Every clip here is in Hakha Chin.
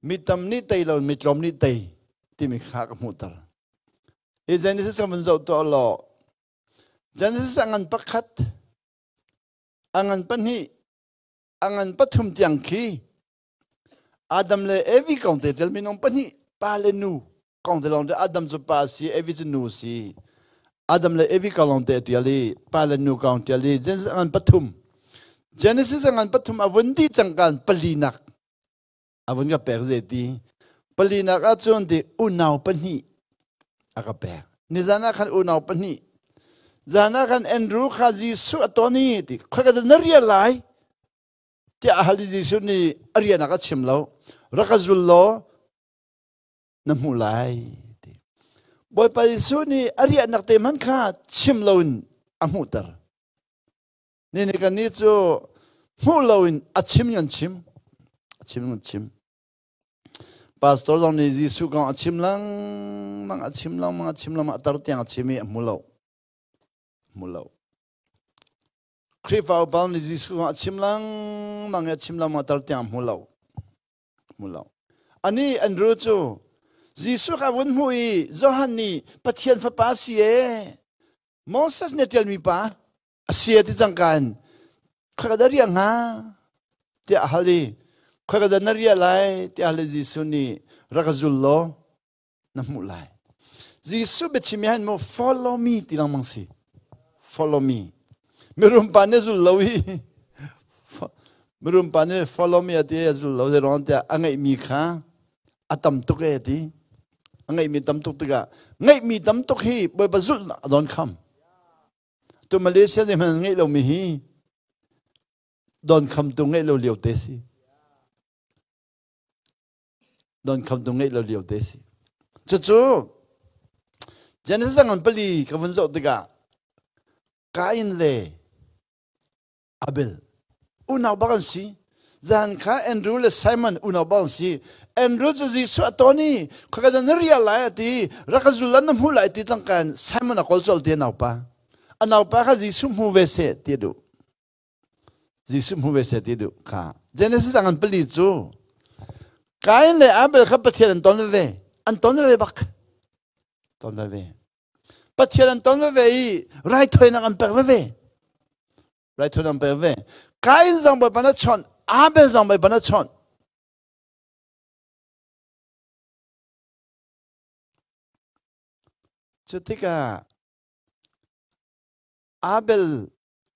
Mi tam nih tei lo mi tlawm nih tei timi kha ka hmuhter. Hi Genesis kan vun zoh tuah law Genesis a ngan pakhat, a ngan pahnih, a ngan pathum tiang khi Adam le Evi kong te tel minung pahnih pa le nu kong te lawng te Adam cu pa si Evi cu nu si Adam le Evi kong lawng te a tial i pa le nu kong tial i Genesis a ngan pathum Genesis a ngan pathum a vun dih cangkan palinak a vun ka pek zei ti palinak ah cun ti unau pahnih a ka pek nizan ah khan unau pahnih zan ah khan Andrew kha Jesuh a ton i ti khoi ka na rial lai tiah a hal i Jesuh nih a rian a ka chim lo rak ka zul law na hmu lai ti Bawipa Jesuh nih a riahnak te hmanh kha chim loin a hmuhter Ni nih kan nih cu hmuh loin a chim kan chim a chim kan chim pastor zong nih Jesuh kong a chim lengmang a chim lengmang a chim lengmang a tar tiang a chim i a hmu lo hmu lo Khrihfa upa nih Jesuh kong a chim lengmang i a chim lengmang a tar tiang a hmu lo hmu lo ani Andrew cu Jesuh kha vun hmu i Johan nih Pathian fapa si e Moses nih a ṭialmi pa a si a ti cangka in khoika dah riah hnga tiah a hal i khoika dah na riah lai tiah a hal i Jesuh nih rak ka zul law na hmuh lai. Jesuh biachim hi mu follow me ti lengmang si. Follow me. Mirum pa nih zul lo i mirum pa nih follow me a ti a zul lo zei tiah a ngeihmi kha a tam tuk e ti a ngeihmi tam tuk tikah ngeihmi tam tuk hi Bawipa zulh a don kham tu Malaysia zei hmanh ngeih lomi hi don khamtu ngeih lo lio te si don khamtu ngeih lo lio te si cucu Genesis ngan pali ka vun zoh tikah Kain le Abel unau bak an si zan kha Andrew le Simon unau bak an si Andrew cu Jesuh a ton i khaka na ria lai a ti rak zul na hmu lai ti tlangkan Simon a kawl col ti a naupa a naupa kha Jesuh hmu ve seh ti a duh Jesuh hmu ve seh ti a duh kha Genesis angan pali cu Kain le Abel kha Pathian an ton ve an ton ve bak ton ve Pathian an ton veve i raithawinak an pek veve. Raithawinak an pek veve. Kain zong Bawipa na chawnh, Abel zong Bawipa na chawnh. Cu tikah Abel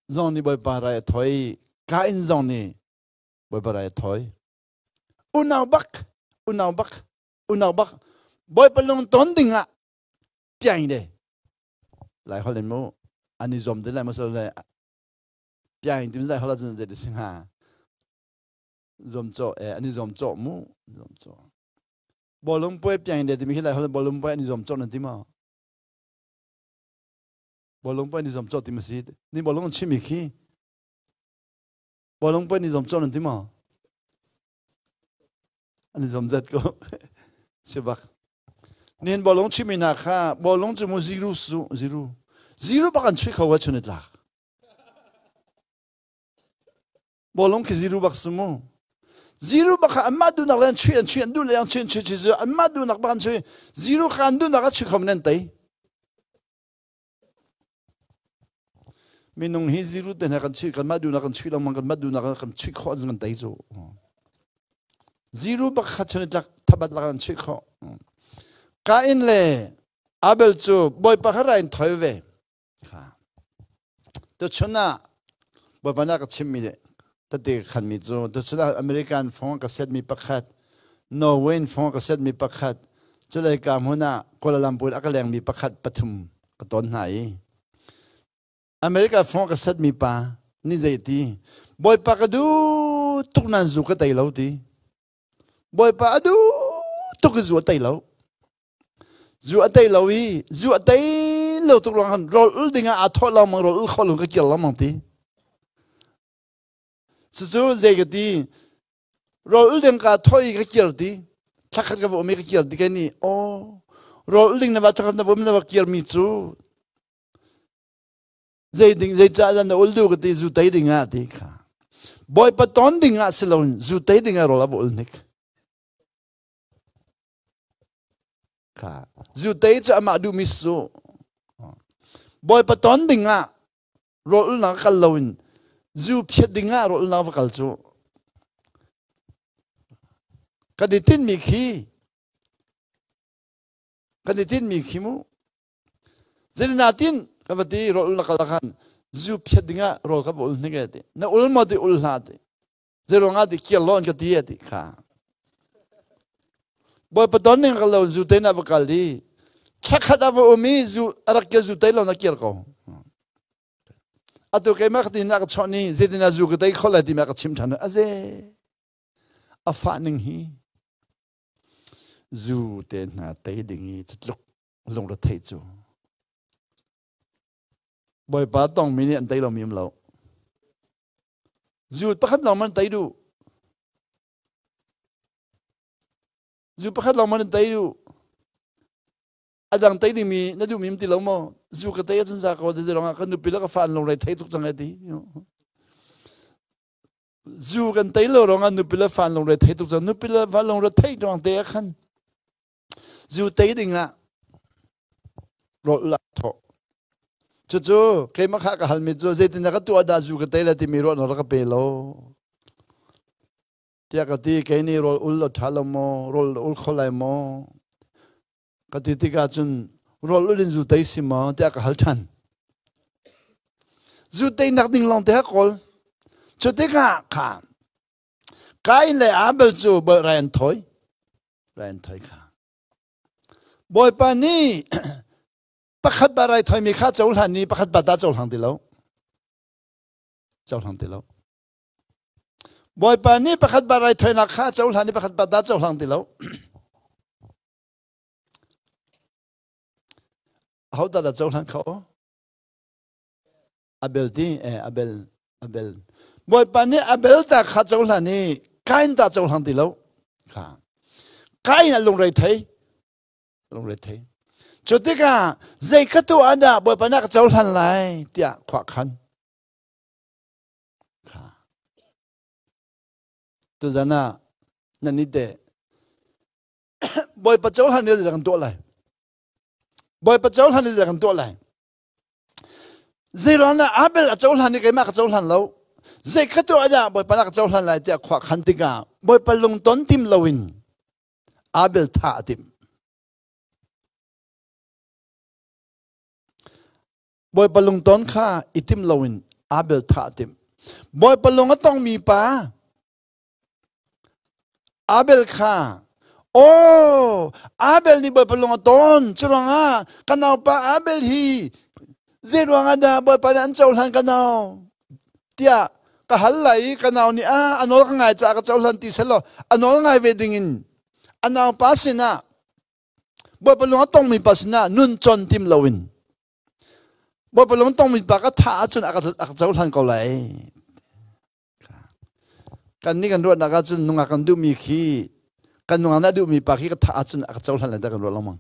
zong nih Bawipa rai a thawi, Kain zong nih Bawipa rai a thawi. Unau bak, unau bak, unau bak, Bawipa lung ton ding ah piang de lai holh in mu an i zuam te lai maw le piang tim lai holh cun zei si hnga zuam cawh e an i zuam cawh mu zuam cawh bawlung puai piang de timi khi lai holh bawlung puai an i zuam cawh nan ti maw bawlung puai an i zuam cawh ti ma si ni bawlung an chimi khi bawlung puai an i zuam cawh nan ti maw an i zuam zat ko si bak nin bawlung chimi hna kha bawlung cu mu zero su zero zero bak an chui kho wa chun i tlak bawlung khi zero bak su mu zero bak kha anmah duhnak le an chui an chui an duh le an chui an chui chui anmah duhnak bak an chui zero kha an duhnak a chui kho nan tei Minung hi zero te hna kan chuih kan mah duhnak kan chuih lengmang kan mah duhnak kan chuih khawh kan tei cu. Zero bak kha chun tlak thabat lak an chuih khawh. Kain le Abel cu Bawipa kha ra in thoi ve. Kha. Tu chun ah Bawipa na ka chimmi tete khanmi cu tu chun ah American phone ka set mi pakhat Norway phone ka set mi pakhat culei ka hmun ah Kuala Lumpur a ka lengmi pakhat pathum ka ton hna i America phone ka set mi pa ni zei ti Bawipa ka du tuk nan zu ka tei lo ti Bawipa a du tuk zu a tei lo zu a tei lo i zu a tei lo tuk ruang khan rawl ul ding ah aa thawh lo mang rawl ul kho lo ka kir lo mang ti Cucu zei ka ti rawl ul ding ka thawh i ka kir ti thlakhat ka va um i ka kir ti kai nih aw rawl ul ding na va thlakhat na va um na va kir mi cu zei ding zei ca dah na ul du ka ti zu tei ding ah ti kha bawipa ton ding ah si loin zu tei ding ah rawl a va ul hnik. Kha zu tei cu amah duhmi su. Bawipa ton ding ah rawl ulnak kal loin zu phiat ding ah rawl ulnak va kal cu. Kan i tinmi khi kan i tinmi khi mu. Zeinatin ka va ti rawl ul na kal khan zu phiat ding ah rawl ka va ul hnik e ti. Na ul maw ti ul hlah ti. Zeiruangah ti kir law an ka ti ti kha. Bawipa ton ning ka lo zu te na va kal i thlakhat a va um i zu a rak ke zu te lo na kir ko. Atu keimah ka ti na ka chawh ni zeitin ah zu ka tei kho lai ti ma ka chim than aze a fah ning hi zu te hna tei ding i tluk lungre thei cu Bawipa tong mi nih an tei lo mi um lo. Zu pakhat lawng man tei duh. Zu pakhat lawng man tei duh. A dang tei dingmi na duhmi ti lo maw? Zu ka tei ahcun za ko ti zong ah kan nupi le ka fa an lungre thei tuk cang ai ti. Zu kan tei lo rong ah nupi le fa an lungre thei tuk cang. Nupi le fa lungre thei ruang te ah khan Zu tei dingah rawl a thawh. Cucu keimah kha ka halmi cu zeitin ka tuah dah zu ka tei la timi ruahnak rak ka pe lo. Tiah ka ti kei nih rawl ul a ṭha lo maw rawl ul kho lai maw ka ti tikah cun rawl ul in zu tei si maw tiah ka hal ṭhan. Zu tei nak ding lawng te ha kawl. Cu tikah kha Kain le Abel cu rai an thawi. Rai an thawi kha. Bawipa nih pakhat ba rai thawi mi kha cohlan ni pakhat ba ta cohlang ti lo. Cohlang ti lo. Bawipa nih pakhat ba rai thawinak kha cohlan ni pakhat ba ta cohlang ti lo. Aho dah dah cohlan kho? Abel ti eh Abel Abel Bawipa nih Abel ta kha cohlan i Kain ta cohlang ti lo kha Kain a lungre thei lungre thei cu tikah zei ka tuah dah Bawipa nih a ka cohlan lai tiah khua khan kha tuzan ah nan i teh Bawipa cohlan ni kan tuah lai Bawipa cohlan ni kan tuah lai Zeiruang dah Abel a cohlan i keimah ka cohlan lo? Zei kha tuah dah Bawipa na ka cohlan lai tiah khua khan tikah Bawipa lungton tim loin Abel thah a timh. Bawipa lungton kha i tim loin Abel thah a timh. Bawipa lung a tongmi pa Abel kha aw Abel nih Bawipa lung a ton curuangah ka naupa Abel hi zei ruangah dah Bawipa nih an cohlan ka nau tiah ka hal lai i ka nau nih a a nawl ka ngai caah ka cohlan ti selaw a nawl ngai ve dingin a naupa sinah Bawipa lung a tongmi pa sinah nun con tim loin Bawipa lung tongmi pa ka thah ahcun a ka cohlan ko lai. Kan nih kan ruahnak ahcun nungak kan duhmi khi kan nungak na duhmi pa khi ka thah ahcun a ka cohlan lai dah kan ruah lengmang.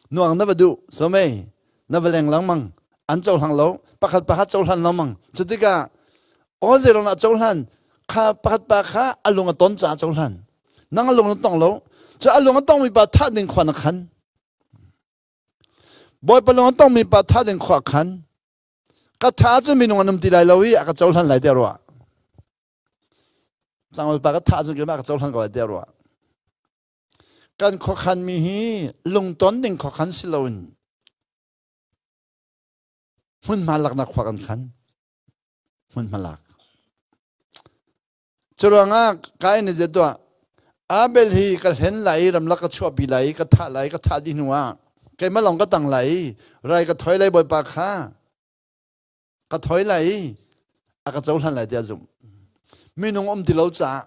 Nuang na va duh, so mei, na va leng lengmang, an cohlang lo, pakhat pakhat cohlan lengmang. Cu tikah aw zeirong ah cohlan, kha pakhat pa kha a lung a ton caah cohlan. Nang a lung na tong lo, cu a lung a tongmi pa thah ding khua na khan. Bawipa lung a tongmi pa thah ding khua khan. Ka tha cu minung an um ti lai lo i a ka cohlan lai tiah ruah. Cangol pa ka tha cu keimah ka cohlan ko lai tiah ruah. Kan khuakhan mi hi lungton ding khuakhan si loin hmunhma laknak khua kan khan. Hmunhma lak. Curuangah Kain nih zeituah Abel hi ka hlen lai i ramlak ka chuahpi lai i ka thah lai ka thah dih hnuah keimah lawng ka tang lai i rai ka thoi lai Bawipa kha ka thoi lai i a ka cohlan lai tiah a zumh. Minung um ti lo caah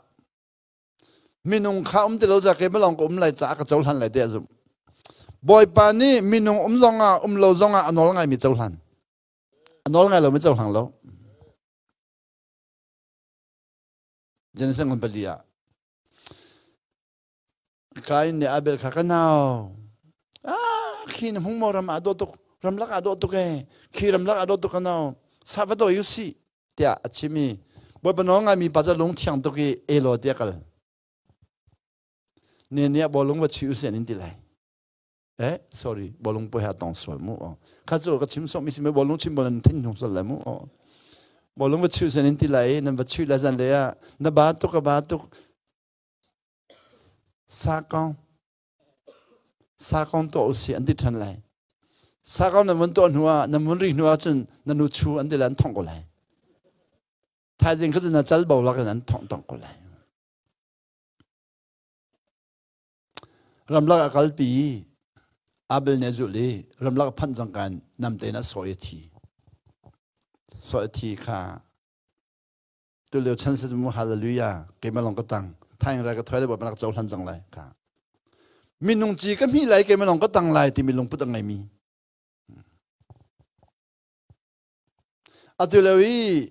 minung kha um ti lo caah keimah lawng ka um lai caah ka cohlan lai tiah a zumh. Bawipa nih minung um zongah um lo zongah a nawl ngaimi cohlan. A nawl ngai lomi cohlang lo. Genesis ngan pali ah Kain nih Abel kha ka nau ah khi na hmung maw ram ah dawh tuk ramlak ah dawh tuk e khi ramlak ah dawh tuk ka nau sa va dawi u si tiah a chim i Bawipa nawl ngaimi pa cu lung thiang tuk i elaw tiah kal ne nih bawlung va chi u si an in ti lai. Eh, sorry, bolung poi ha tong sual mu. Kha cu ka chim sawm mi si me bolung chim bol nan thin hnung sual lai mu. Bolung va chiu sen in ti lai, nan va chiu la zan le ah na ba tuk ka ba tuk sa kong sa kong to usi an ti than lai. Sa kong nan vun to hnu ah nan vun ri hnu ah cun na nu chu an ti lai an thong ko lai. Thaizing kha cun na cal bo lak in an thong tong ko lai. Ramlak a kalpi i Abel nih a zulh i ramlak a phanh cangka in namte in a sawh i a thi. Sawh i a thi kha tulio chan si mu hallelujah keimah lawng ka tang thaing rai ka thoi le bawipa nak cohlan cang lai kha minung ci ka hmi lai keimah lawng ka tang lai timi lungput a ngeimi atu lio i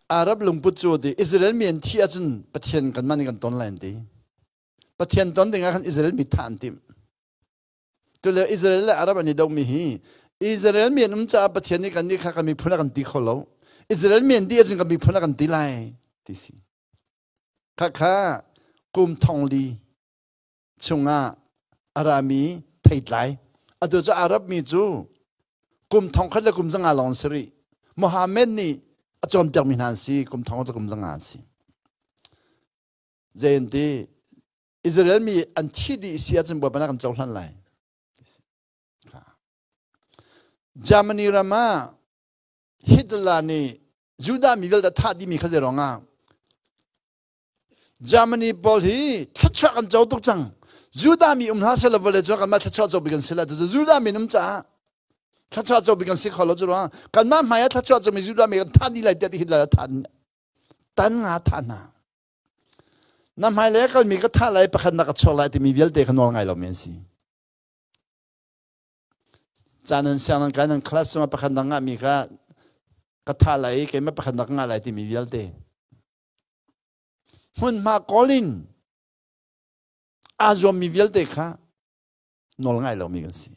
Arab lungput cu ti Israel mi an thih ahcun Pathian kanmah nih kan ton lai an ti. Pathian ton ding ah khan Israel mi thah an timh. Tule Israel le Arab an i domi hi Israel mi an um caah Pathian nih kan nih kha kan miphun a kan ti kho lo. Israel mi an dih ahcun kan miphun a kan ti lai ti si. Khakha kum thong li chungah a rami theitlai atu cu Arab mi cu kum thong khat le kum zanga lawng an si rih Muhammad nih a cawnpiak mi hna an si kum thong khat le kum zanga an si zei an ti Israel mi an thi dih si ahcun Bawipa na kan cohlan lai Germany ram ah Hitler nih Judah mi vialte thah dihmi kha zei ruangah Germany pawl hi thluachuah kan co tuk cang. Judah mi um hlah seh vawlei cu kanmah thluachuah co bik kan si lai. Cucu Judah mi um caah thluachuah co bik kan si kho lo cu ruang kanmah hmai ah thluachuah co mi Judah mi kan thah dih lai tiah ti Hitler a thah tan nga thah hna. Na hmai le kal mi ka thah lai pakhat na ka chuak lai timi vialte kha nawl ngai lo mi an si. Caan an siang nan kai nan class cungah pakhat na ngah mi kha ka thah lai keimah pakhat na ka ngah lai timi vialte. Hmunhma kawl in aa zuammi vialte kha nawl ngai lomi kan si.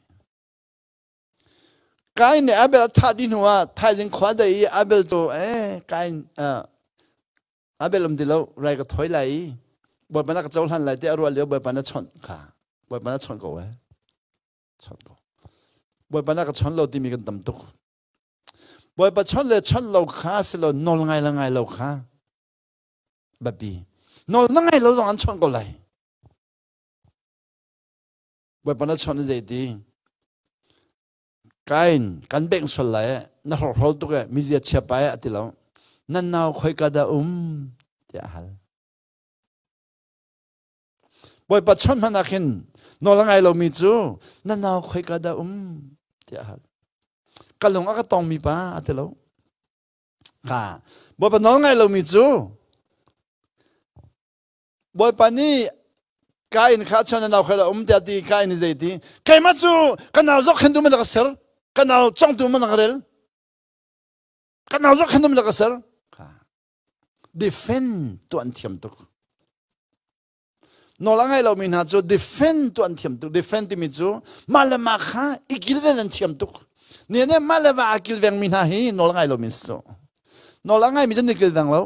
Kain nih Abel a thah dih hnuah thaizing khua dei i Abel cu eh Kain Abel um ti lo rai ka thoi lai i Bawipa na ka cohlan lai ti a ruah lio Bawipa na chawnh kha Bawipa na chawnh ko eh chawnh ko Bawipa na ka chawnh lo timi kan tam tuk Bawipa chawnh le chawnh lo kha si lo nawl ngai le ngai lo kha biapi. Nawl na ngai lo zong an chawnh ko lai. Bawipa na chawnh zei ti? Kain kan bengh sual lai na hlorhrol tuk e mizia chia pa e ati lo. Nan nau khoi ka dah um tiah a hal. Bawipa chawnh hmanh ah khin nawl a ngai lomi cu na nau khoika dah um tiah a hal. Ka lung a ka tongmi pa a ti lo. Ka Bawipa nawl ngai lomi cu Bawipa nih Kain kha chon na nau kha um tiah ti Kain nih zei ti keimah cu ka nau zohkhentu man ka ser ka nau congtu man ka rel ka nau zohkhentu man ka ser defend tu an thiam tuk nawl a ngai lomi hna cu defend tu an thiam tuk defend timi cu mah le mah kha i kilven an thiam tuk ne ne mah le mah a kilveng mi hna hi nawl a ngai lomi si cu nawl a ngaimi cu ni kilveng lo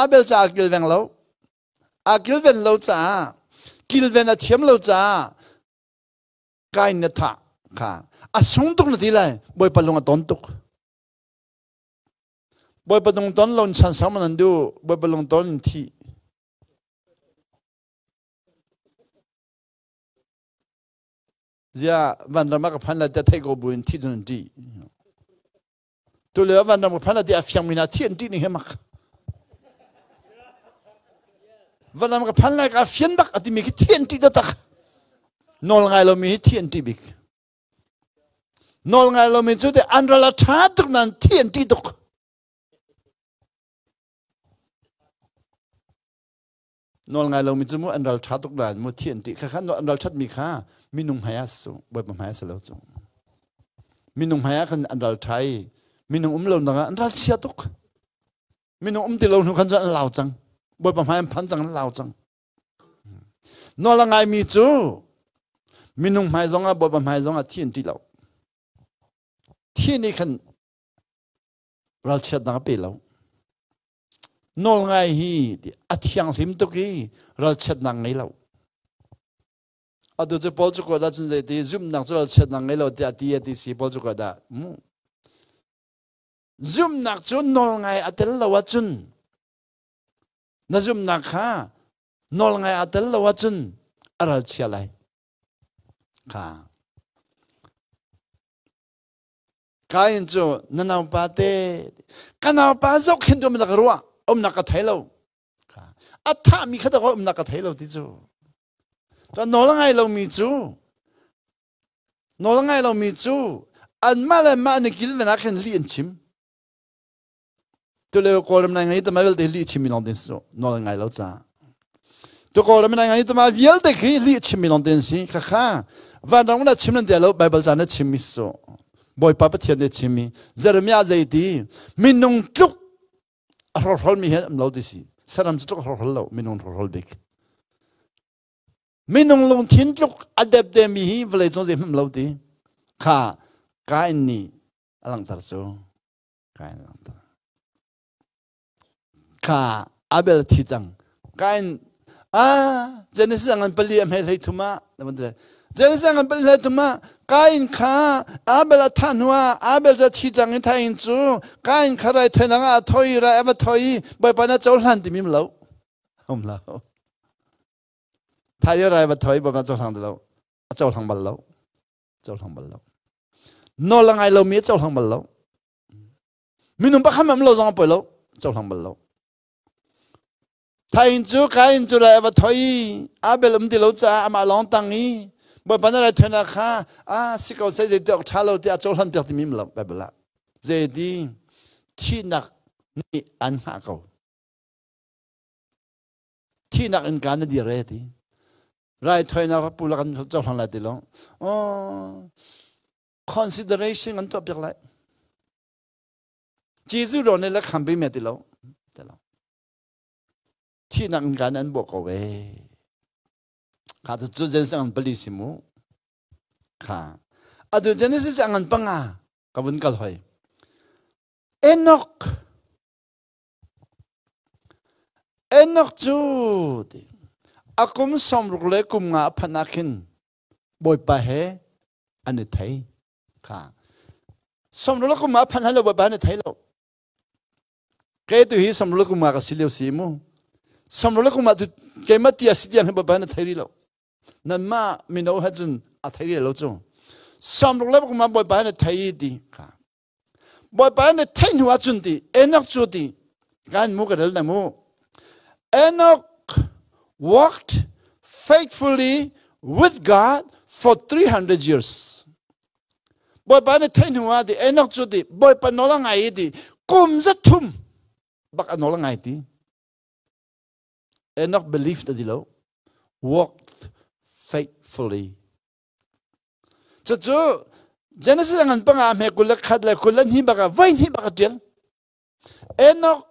Abel ca a kilveng lo a kilven lo caah kilven a thiam lo caah Kain na thah kha a sung tuk na ti lai Bawipa lung a ton tuk Bawipa lung ton lo in chan sang man an duh Bawipa lung ton in thih Zia vanram ah ka phan lai tiah theih ko buin thi cun an ṭih. Tulio vanram ka phan lai tiah a fiangmi hna thi an ṭih ning hi mak. Vanram ka phan lai ka fian bak a timi khi thi an ṭih taktak. Nawl ngai lomi hi thi an ṭih bik. Nawl ngai lomi cu te an ral a ṭha tuk nain thi an ṭih tuk. Nawl ngai lomi cu mu an ral ṭha tuk nain mu thi an ṭih kha kha an ral ṭhatmi kha minung hmai ah su Bawipa hmai ah si lo cu. Minung hmai ah khan an ral ṭha i minung um lo nak ah an ral chia tuk. Minung um ti lo hnu khan cun an lau cang. Bawipa hmai an phan cang an lau cang. Nawl a ngaimi cu minung hmai zongah Bawipa hmai zongah thi an ṭih lo. Thi nih khan ralchiatnak a pe lo. Nawl ngai hi a thianghlim tuk i ralchiatnak ngei lo. Atu cu Paul cu kuat ahcun zeiti zumhnak cu ralchiatnak ngei lo tiah ti a ti si Paul cu kuat ah. Mu. Zumhnak cu nawl ngai a tel lo ahcun na zumhnak kha nawl ngai a tel lo ahcun a ralchia lai. Kha. Kain cu na naupa te ka naupa zohkhenh tu ka ruah umnak ka thei lo. A thahmi kha dah umnak ka thei lo ti cu. Cun nawl a ngai lomi cu nawl a ngai lomi cu anmah le mah an i kilven ah khin lih an chim. Tulio Kawlram nai ngai tama vialte lih chimmi lawng te si nawl an ngai lo caah. Tu Kawlram nai ngai tama vialte khi lih chimmi lawng te si. Khakha vanram na chim nan tia lo Bible ca na chimmi si. Bawipa Pathian nih chimmi Jeremiah zei ti minung tluk a hrolhrol mi hi an um lo ti si saram cu tluk a hrolhrol lo minung hrolhrol bik minung lungthin tluk a depde mi hi vawlei cung zei hmanh lo ti kha Kain nih a langhter cu Kain langhter kha Abel thi cang Kain ah Genesis ngan pali a hmei hlei thum ah Genesis ngan pali hlei thum ah Kain kha Abel a thah hnu ah Abel cu a thi cang i thain cu Kain kha rai thoinak ah a thoi rai a va thoi i Bawipa na cohlan timi lo um lo thai rai va thoi Bawipa cohlang ti lo a cohlang bal lo cohlang bal lo nawl a ngai lomi a cohlang bal lo minung pakhat am lo zong a poi lo cohlang bal lo Thain cu Kain cu rai a va thoi i Abel um ti lo caah amah lawng tang i Bawipa na rai thoinak kha a si ko seh zei ti awk ṭha lo tiah a cohlan piak timi lo Bible ah zeiti thihnak nih an hngah ko thihnak in ka na dir e ti rai thoinak rak pu la kan cohlan lai ti lo oh consideration an tuah piak lai Jesuh rawn nih le kham bi me ti lo ti lo thihnak in kan an bawh ko ve kha cu cu Genesis an pali si mu kha atu Genesis an panga ka vun kal hoi Enoch Enoch cu ti a kum 60 le kum nga a phanh ah khin Bawipa he an i thei kha 60 le kum nga a phanh lo Bawipa an i thei lo Kei tu hi samrul kum nga ka si lio si mu. Samrul kum ah tu keimah tia si tiang hi Bawipa na thei rih lo. Nanmah mino he cun a thei rih lo cu. Samrul kum ah Bawipa na thei ti kha. Bawipa na theih hnu ah cun ti Enoch cu ti kan mu ka rel na mu. Enoch walked faithfully with God for 300 years. Bawipa nih theih hnu ah ti Enoch cu ti Bawipa nawl a ngai i ti kum za thum bak a nawl a ngai ti. Enoch believed a ti lo. Walked faithfully. Cucu Genesis ngan panga hme kul le khat le kul le hnih bak ah voi hnih bak a tial. Enoch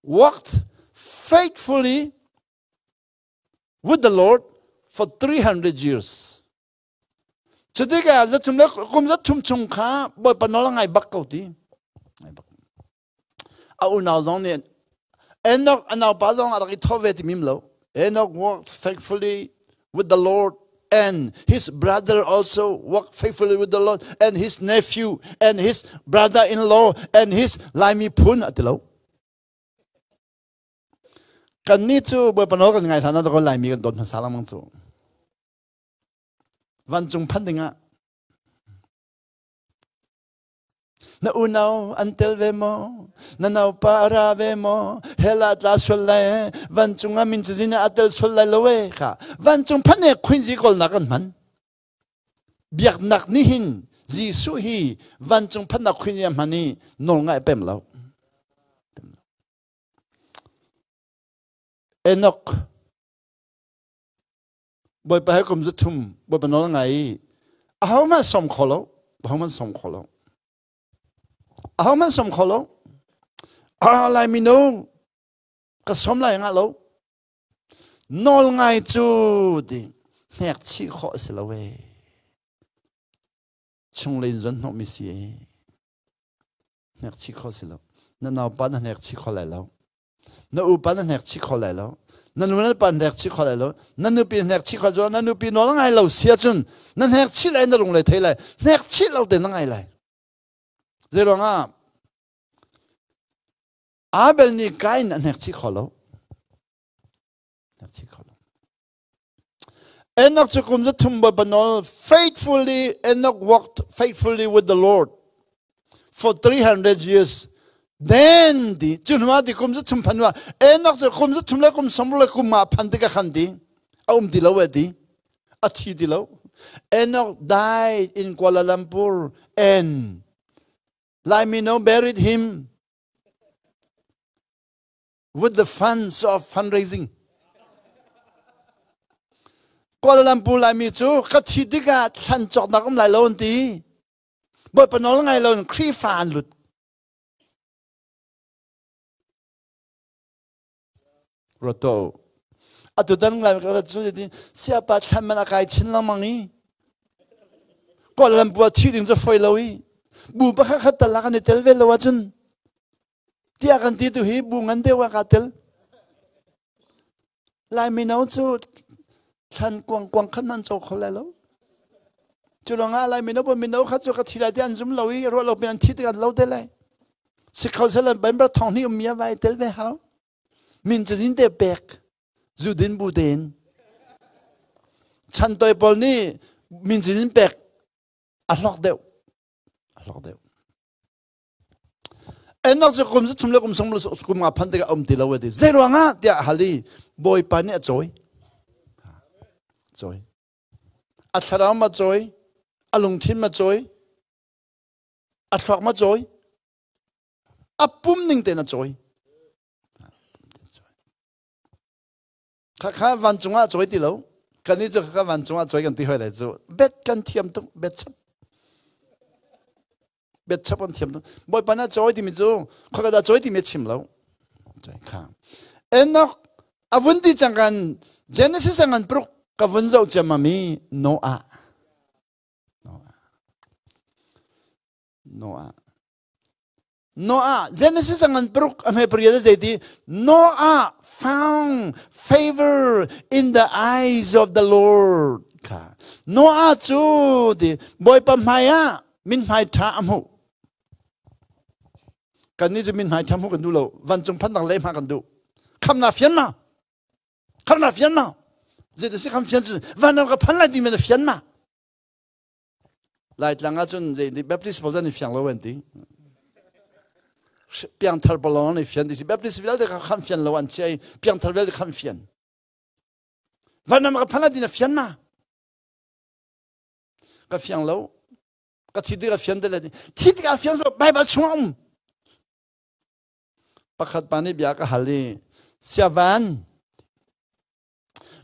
walked faithfully with the Lord for 300 years. Cutikah zathum le kum zathum chung kha Bawipa nawl a ngai bak ko ti. Ngai bak. A unau zong nih Enoch a naupa zong a rak i thawh ve ti mim lo. Enoch walked faithfully with the Lord and his brother also walked faithfully with the Lord and his nephew and his brother-in-law and his Laimi phun a ti lo. Kan nih cu Bawipa nawl kan ngai hlan ah Laimi kan dawt hmasa lengmang cu. Vancung phan dingah na unau an tel ve maw na naupa a ra ve maw hell ah tla sual lai vancung ah min cazin ah a tel sual lai lo e kha vancung phan e khuinzi kawlnak an hman biaknak nih hin Jesuh hi vancung phannak khuinzi a hman i nawl ngai pem lo Enoch Bawipa he kum 300 Bawipa nawl ngai i ahohmanh sawm kho lo ahohmanh sawm kho lo ahohmanh sawm kho lo ah lai mino ka sawm lai nga lo nawl ngai cu ti hnek chih khawh a si lo e chunglei in zon hnawh mi si e hnek chih khawh si lo na naupa na hnek chih kho lai lo na upa na hnek chih kho lai lo. Na nu na pa hnek chih kho lai lo. Na nupi hnek chih kho cu na nupi nawl ngai lo sia cun na hnek chih lai na lung le thei lai. Hnek chih lo te na ngai lai. Zei ruangah Abel nih Kain a hnek chih kho lo. Hnek chih kho lo. Enoch cu kum 300 Bawipa nawl faithfully Enoch walked faithfully with the Lord for 300 years. Then ti cu hnu ah ti kum 300 phan hnu ah Enoch cu kum 300 le kum 90 le kum ah phan tikah khan ti a um ti lo eh ti a thi ti lo. Enoch died in Kuala Lumpur and Laimi no buried him with the funds of fundraising. Kuala Lumpur Laimi cu ka thi tikah thlan cawknak um lai lo an ti. Bawipa nawl ngai lo in Khrihfa an lut. Roto. Atu dan lai ka rat cu ti siapa thlan man a kai chin lengmang i Kuala Lumpur thi ding cu foi lo i bu pakhat khat tal ah kan i tel ve lo ahcun tiah kan ti tu hi bu ngan deuh ah kaa tel. Lai mino cu thlan kuang kuang khan nan caw kho lai lo. Cu lawngah Lai mino pawl mino kha cu ka thi lai ti an zum lo i ruah lo pin an thi tik an lo te lai. Si kho sel ban thong ni um mi vai tel ve hau. Min cazin te pek zu din bu tein. Chan toi pawl nih min cazin pek a hlok deuh. A hlok deuh. Enoch cu kum 300 le kum 30 phan tikah um ti lo a ti. Zei ruangah tiah hal i Bawipa nih a cawi. Cawi. A thlarau ma cawi, a lungthin ma cawi, a thluak ma cawi, a pum ning tein a cawi. Khakha vancung ah cawi ti lo. Kan nih cu khakha vancung ah cawi kan ti hoi lai cu. Bet kan thiam tuk, bet chap. Bet chap kan thiam tuk. Bawipa na cawi timi cu khaka dah cawi timi chim lo. Kha. Enoch a vun ti cang kan Genesis ngan pruk ka vun zoh ciammam i Noah. Noah. Noah. Noah Genesis a ngan paruk a hme pariat a zeiti Noah found favor in the eyes of the Lord kha Noah cu ti Bawipa hmai ah min hmai ṭha a hmuh kan nih cu min hmai ṭha hmuh kan duh lo vancung phannak le hma kan duh khamna fian ma khamna fian ma zeiti si kham fian cu vanram ka phan lai ti men fian ma Laitlang ahcun zei Baptist pawl an i fiang lo an ti. Piangthar pawl lawng an i fian ti si. Baptist vialte kha khan fian lo an chia i piangthar vialte khan fian. Vanram ka phan din a fian ma? Ka fiang lo. Ka thi tik a fian te le thi tik a fian so Bible chung um. Pakhat pa nih bia ka hal i siavan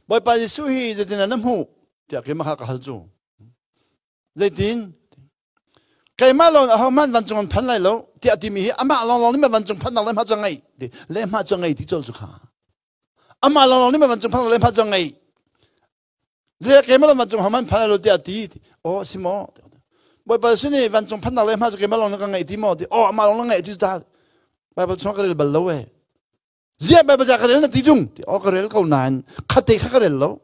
Bawipa Jesuh hi zeitin na hmuh tiah keimah kha ka hal cu. Zeitin? Keimah lawng ahohmanh vancung an phan lai lo tiah timi hi amah lawnglawng nih vancung phannak le hma cu ngei ti le hma cu ngei ti col cu kha. Amah lawnglawng nih vancung phannak le hma cu ngei. Zei keimah lawng vancung ahohmanh phan lai lo tiah ti. Oh si maw? Bawipa Jesuh nih vancung phannak le hma cu keimah lawng nih ka ngei ti maw? Ti oh amah lawng ngei ti cu ta. Bible chung ka rel bal lo eh. Ziah Bible ca ka rel na ti tung ti aw ka rel ko nain khate kha ka rel lo.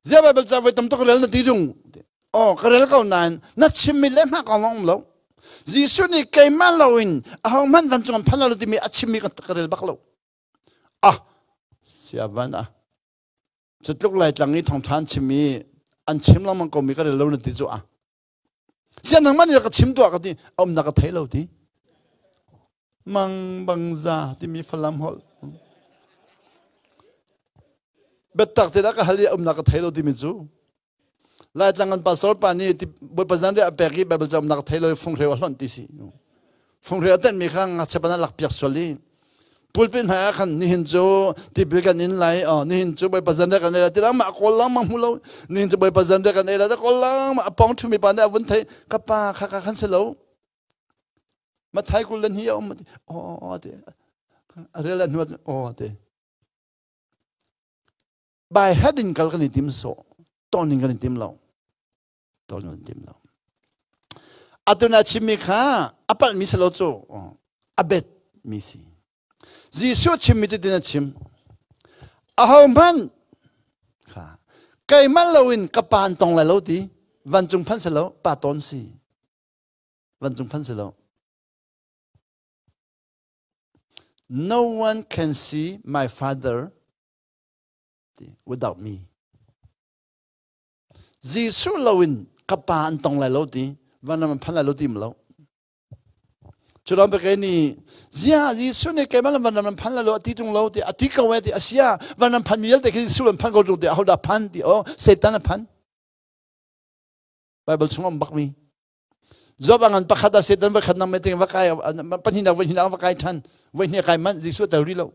Ziah Bible ca voi tam tuk ka rel na ti tung aw ka rel ko nain na chimmi le hma ka um lo. Jesuh nih keimah loin ahohmanh vancung an phan lo timi a chimmi ka rel bak lo. Ah siavan ah cutluk lai tlang i thawngṭha an chim i an chim lengmang ko mi ka rel lo na ti cu ah Sian nangmah nih ka chim tuah ka ti a umnak ka thei lo ti. Mang bang za timi Falam holh. Biatak te dah ka hal i a umnak ka thei lo timi cu. Laitlang kan pastor pa nih Bawipa zan a pek i Bible ca umnak ka thei lo i funghreu a hlonh ti si. Funghreu a tenhmi kha ngakchia pa lak piak sual i pulpit hmai ah khan nihin cu tipil kan in lai oh nihin cu Bawipa zan kan ei lai ti mah kawl lang mang hmu lo nihin cu Bawipa zan kan ei lai ta kawl lang a pong thumi pa nih a vun thei ka pa kha kha khan si lo Mathai kul le hi a um oh ti a rel a hnuat oh ti by head in kal kan i tim so ton in kan i tim lo ton kan i tim lo atu na chimmi kha a palhmi si lo cu a bet mi si Jesuh chimmi cu tin a chim. Ahohmanh kha keimah loin ka pa an tong lai lo ti vancung phan si lo pa tawn si vancung phan si lo. No one can see my father without me. Jesuh loin ka pa an tong lai lo ti vanram an phan lai lo ti lo. Culam pe nih zia Jesuh nih keimah lam vanram an phan lai lo ati tung lo ti ati ko e ti asia vanram phan mi vialte khi Jesuh an phan ko tung ti aho dah phan ti o Satan a phan. Bible chung am bak mi. Job angan pakhat ah Satan va khat nang me ting va kai pahnih nak voi hnih nak va kai than voi hnih kai man Jesuh tel ri lo.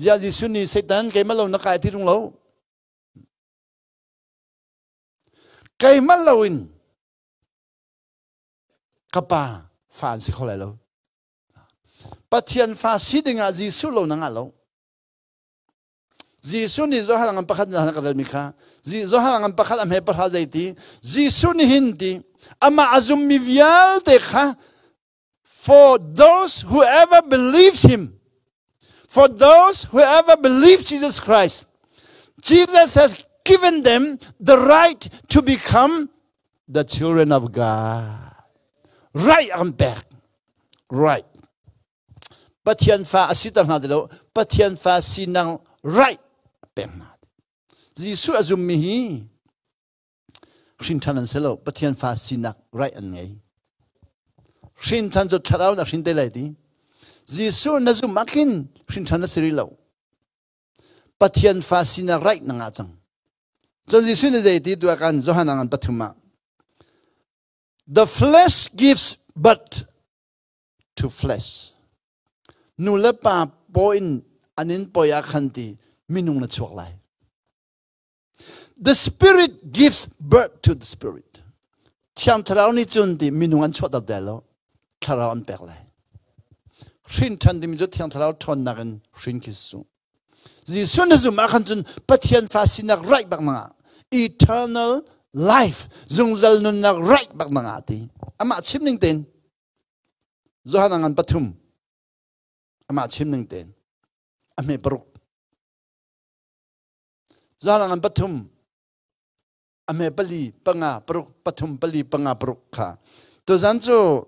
Zia Jesuh nih Satan keimah lo na kai ti tung lo. Keimah loin ka pa fa an si kho lai lo. Pathian fa si dingah Jesuh lo na ngah lo. Jesuh nih Johan ngan pakhat na ka relmi kha Johan ngan pakhat a hme pahra zei ti Jesuh nih hin ti amah a zummi vialte kha for those whoever believes him for those whoever believe Jesus Christ Jesus has given them the right to become the children of God right an pek right Pathian fa a si ter hna ti lo Pathian fa sinak right pek hna Jesuh a zummi hi Hrin ṭhan an si lo. Pathian fa sinak right an ngei. Hrin ṭhan cu thlarau na hrin te lai ti. Jesuh na zum ah khin hrin ṭhan na si rih lo. Pathian fa sinak right na ngah cang. Cun Jesuh nih zei ti tu ah kan Johan ah pathum ah The flesh gives birth to flesh. Nu le pa paw in an in pawi ah khan ti minung na chuak lai. The spirit gives birth to the spirit. Thiang Thlarau nih cun ti minung an chuahter te lo. Thlarau an pek lai. Hrin ṭhan timi cu Thiang Thlarau ṭhawnnak in hrin khi su. Jesuh na zum ah khan cun Pathian fa sinak right bak na eternal life zungzal nunnak right bak na ngah ti. Amah chim ning tein Johan ngan pathum amah chim ning tein a hme paruk Zalang an pathum a hme pali panga paruk pathum pali panga paruk kha tuzan cu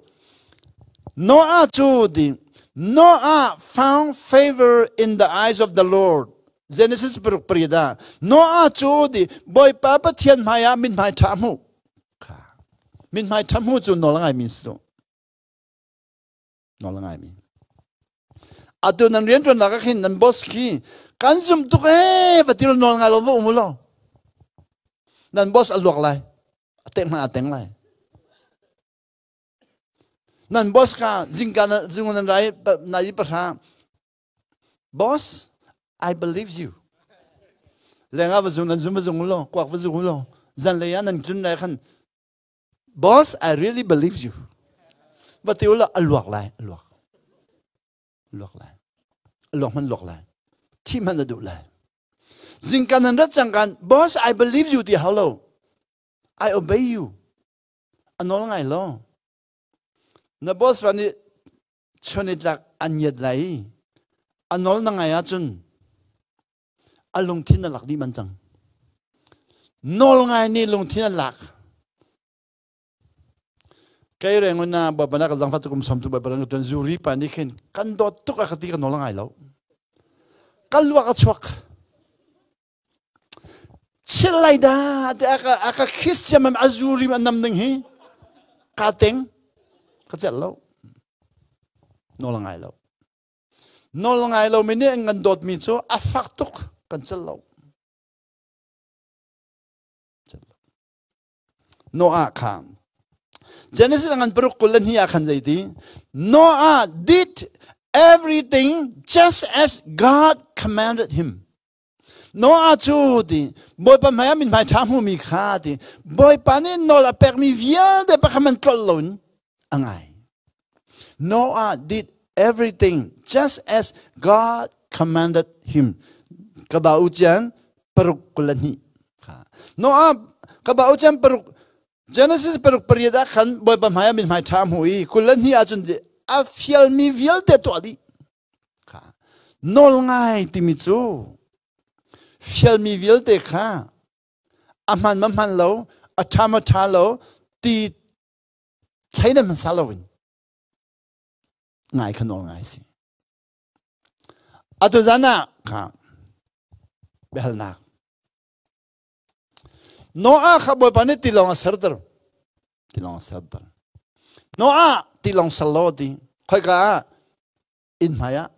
Noah cu di Noah found favor in the eyes of the Lord Genesis paruk pariat ah Noah cu di Bawipa Pathian hmai ah mithmai ṭha hmu kha mithmai ṭha hmu cu nawl ngai mi si nawl ngai mi atu nan rian ṭuannak ah khin nan boss khi kan zum tuk ee va til nawl ngai lo va um lo nan boss a luak lai a teng hmanh a teng lai nan boss kha zingka na zung nan rai na yi pahra boss I believe you lenga va zung nan zum va zung lo kuak va zung lo zan lei ah nan tlun lai khan Boss, I really believe you. Va ti ula a luak lai, a luak. Luak lai. A luak man luak lai. Thi man na duh lai. Zingkan nan rat cang kan, boss, I believe you ti hau lo. I obey you. A nawl ngai lo. Na boss va nih chonitlak an ngiat lai. A nawl na ngai ahcun a lungthin a lak dih man cang. Nawl ngai nih lungthin a lak. Kei reng na babana ka zangfa tukum som tu babana ka tuan zuri pa nih khin kan dawt tuk a ka ti ka nawl ngai lo. Ka luak a chuak. Chil lai da te aka aka Christian mam azuri an nam ding hi ka teng ka cel lo. Nawl ngai lo. Nawl ngai lomi nih an kan dawtmi cu a fak tuk kan celh lo. Noah kha Genesis ngan paruk kul le hnih ah khan zeiti Noah did everything just as God commanded him. Noah cu ti Bawipa hmai ah mithmai ṭha hmumi kha ti Bawipa nih nawl a pekmi vialte pakhat man tlolh loin a ngai. Noah did everything just as God commanded him. Ka ba u cian paruk kul le hnih kha. Noah ka ba u cian paruk Genesis paruk pariat ah khan Bawipa hmai ah mithmai ṭha hmu i kul le hnih ahcun. A fialmi vialte tuah dih. Kha nawl ngai timi cu fialmi vialte kha a hman ma hman lo, a ṭha ma ṭha lo ti thleidan hmasa loin ngai kha nawl ngai si. Atu zan ah kha biahalnak Noah kha Bawipa nih tilawng a serter. Tilawng a serter. Noah tilawng ser law ti. Khoika ah inn hmai ah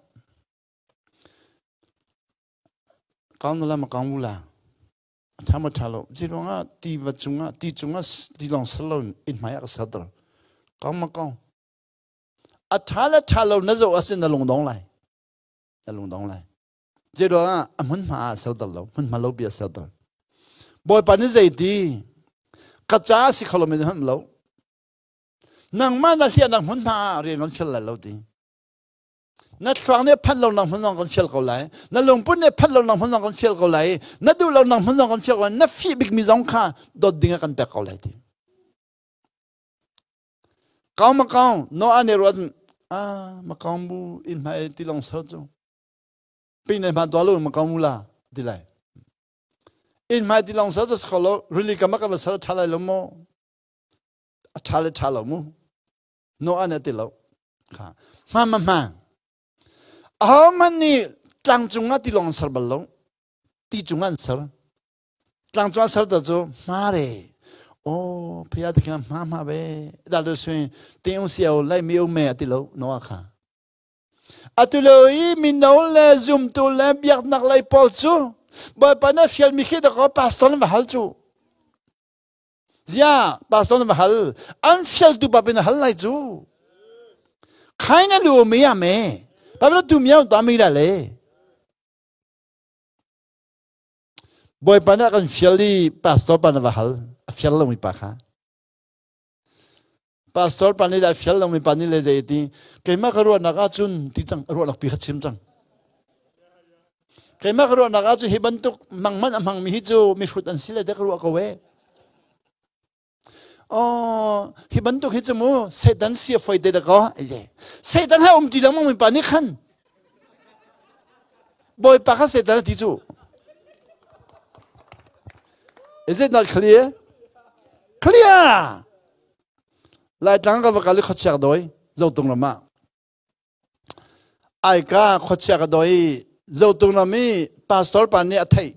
kaung nula ma kaung mula tha ma tha lo zi ruangah ti va cungah ti cungah tilawng ser lo inn hmai ah ka serter. Kaung ma kaung a tha le tha lo na zoh asin na lungdong lai. Na lungdong lai. Zeiruangah a hmunhma ah serter lo, hmunhma lo bia serter. Bawipa nih zeiti ka ca si kho lomi hmanh lo. Nangmah na hliahnak hmunhma ah rian kan fial lai lo ti. Na thluak nih phanh lo nak hmun zong kan fial ko lai. Na lungput nih phanh lo nak hmun zong kan fial ko lai. Na duh lo nak hmun zong kan fial ko lai. Na fih bikmi zong kha dawt ding ah kan pek ko lai ti. Kau ma kau, no ane ruat ah ma kau bu in hmai ti long ser cu. Pin hma tua lo ma kau la ti lai. In hmai ti long ser cu kho lo rili ka ma ka va ser tha lai lo mo. A tha le tha lo mu. No ane ti lo. Kha. Ma ma ma. Aho man nih tlang cungah ti long ser bal lo. Ti cungah an ser. Tlangcuan serter cu hmare aw phaya te kha hma hma ve da lo sui te ung siao lai mi um me ati lo no kha atu lo i mino le zumtu le biaknak lei pawl cu bawipa na fial mi khi da ko pastor na va hal cu zia pastor na va hal an fial tu pa pin hal lai cu khai na lu me ya me pa tu miao ta mi la le Bawipa nih a kan fial i pastor pa na va hal. A fial lomi pa kha. Pastor pa nih a fial lomi pa nih le zei ti keimah ka ruahnak ahcun ti cang ruahnak pi kha chim cang. Keimah ka ruahnak ahcun hi bantuk mangman a hmangmi hi cu mihrut an si le te ka ruah ko e. Oh, hi bantuk hi cu mu Satan sia foi te da ko. Satan ha um ti lengmang mi pa nih khan Bawipa kha Satan a ti cu. Is it not clear? Clear! Laitlang ka va kal i khuachiak doi zotung ram ah. Aika khuachia ka dawi i zotung ram i pastor pa nih a theih.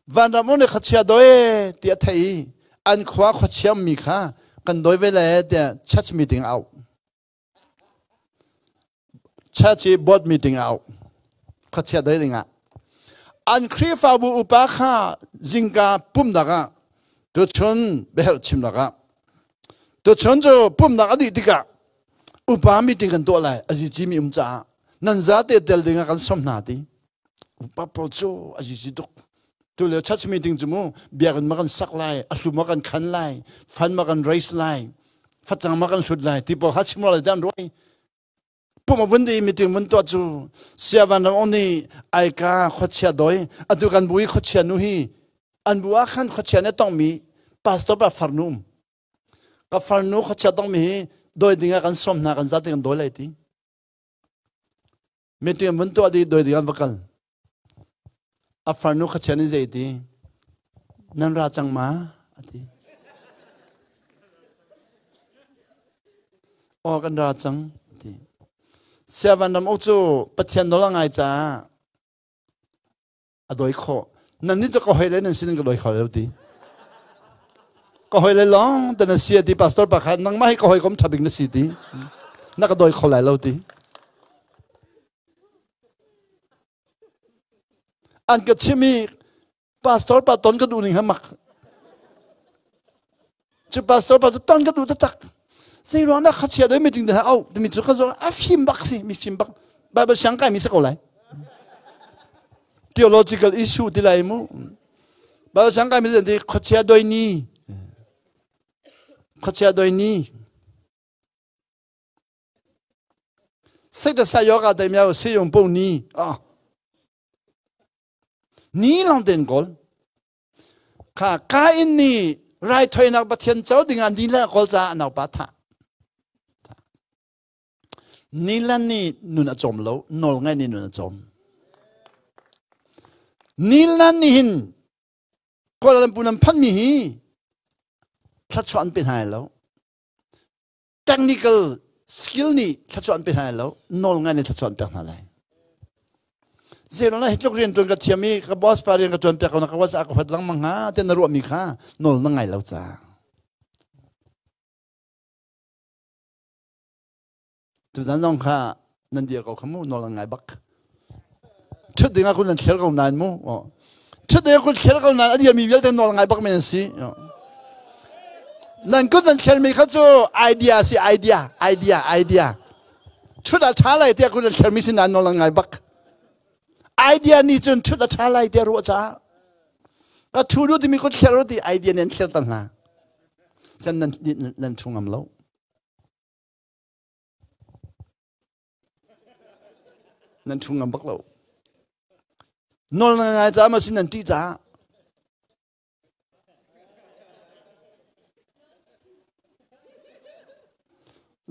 Vanram nih khuachia dawi ti a theih i an khua khuachia mi kha kan dawi ve le tiah church meeting a auh. Church i board meeting a auh. Khuachia dawi dingah. An Khrihfabu upa kha zingka pumnak ah tuchun biaherh chimnak ah tuchun cu pumnak a dih tikah upa meeting kan tuah lai azici mi um caah nan zate tel ding ah kan som hna ti upa pawl cu azici tuk tu le church meeting cu mu biakinn ma kan sak lai a hlu ma kan khan lai fan ma kan raise lai facang ma kan hlut lai ti pawl kha chim lai dan ruai pum vun di meeting vun tuah cu siavan ram nih aika khuachia doi atu kan bui khuachia nu hi an bu ah khan khuachia ne tong mi pastor pa farnu um Ka farnu khuachia tongmi hi dawi ding ah kan sawm hna kan zate kan dawi lai ti. Meeting vun tuah di dawi ding an va kal. A farnu khuachia nih zei ti? Nan ra cang ma? Ati. Aw kan ra cang ti. Siavan ram cu Pathian nawl a ngai caah a dawi khawh nan nih cu ka hoi le nan sin ka dawi kho lo ti ka hoi le long te na si ti pastor pa kha nangmah hi ka hoi kom thabik na si ti na ka dawi kho lai lo ti an ka chim i pastor pa ton ka duh ning ha mak cu pastor pa cu ton ka duh taktak zei ruang dah kha chia doi meeting de au timi cu ka zo a fim bak si mi fim bak bible siang kai mi si ko lai theological issue ti lai mu bible siang kai mi ti khuachia doi ni khuachia doi ni စိတ်တဆယောဂတဲ့မြောက်ဆေးရုံပုံနီးအာ ni long ten kol kha Kain nih raithawinak Pathian co dingah ni le kawl caah naupa thah. Nilan nih nun a cawm lo, nawl ngai nih nun a cawm. Nilan nih hin Kuala Lumpur nan phanmi hi thluachuah an pe hna lo. Technical skill nih thluachuah an pe hna lo, nawl ngai nih thluachuah an pek hna lai. Zeirang hi tluk rian tuan ka thiam i ka boss pa rian ka tuan piak ko na ka boss a ka huat lengmang hnga te na ruahmi kha nawl na ngai lo ca. Tuzan zong kha nan dir ko kha mu nawl an ngai bak. Thut ding ah kun nan thler ko nain mu. Thut ding ah kun thler ko nain a dirmi vialte nawl ngai bak men an si. Nan kut nan thlermi kha cu idea si idea idea idea. Thut a ṭha lai tiah kun nan thlermi si nain nawl an ngai bak. Idea nih cun thut a ṭha lai tiah ruah caah ka thu du timi kut thler ti idea nih an thler ter hna. San nan nan thu ngam lo. Nan thu ngam bak lo. Nawl na ngai caah ma sin nan ṭih caah.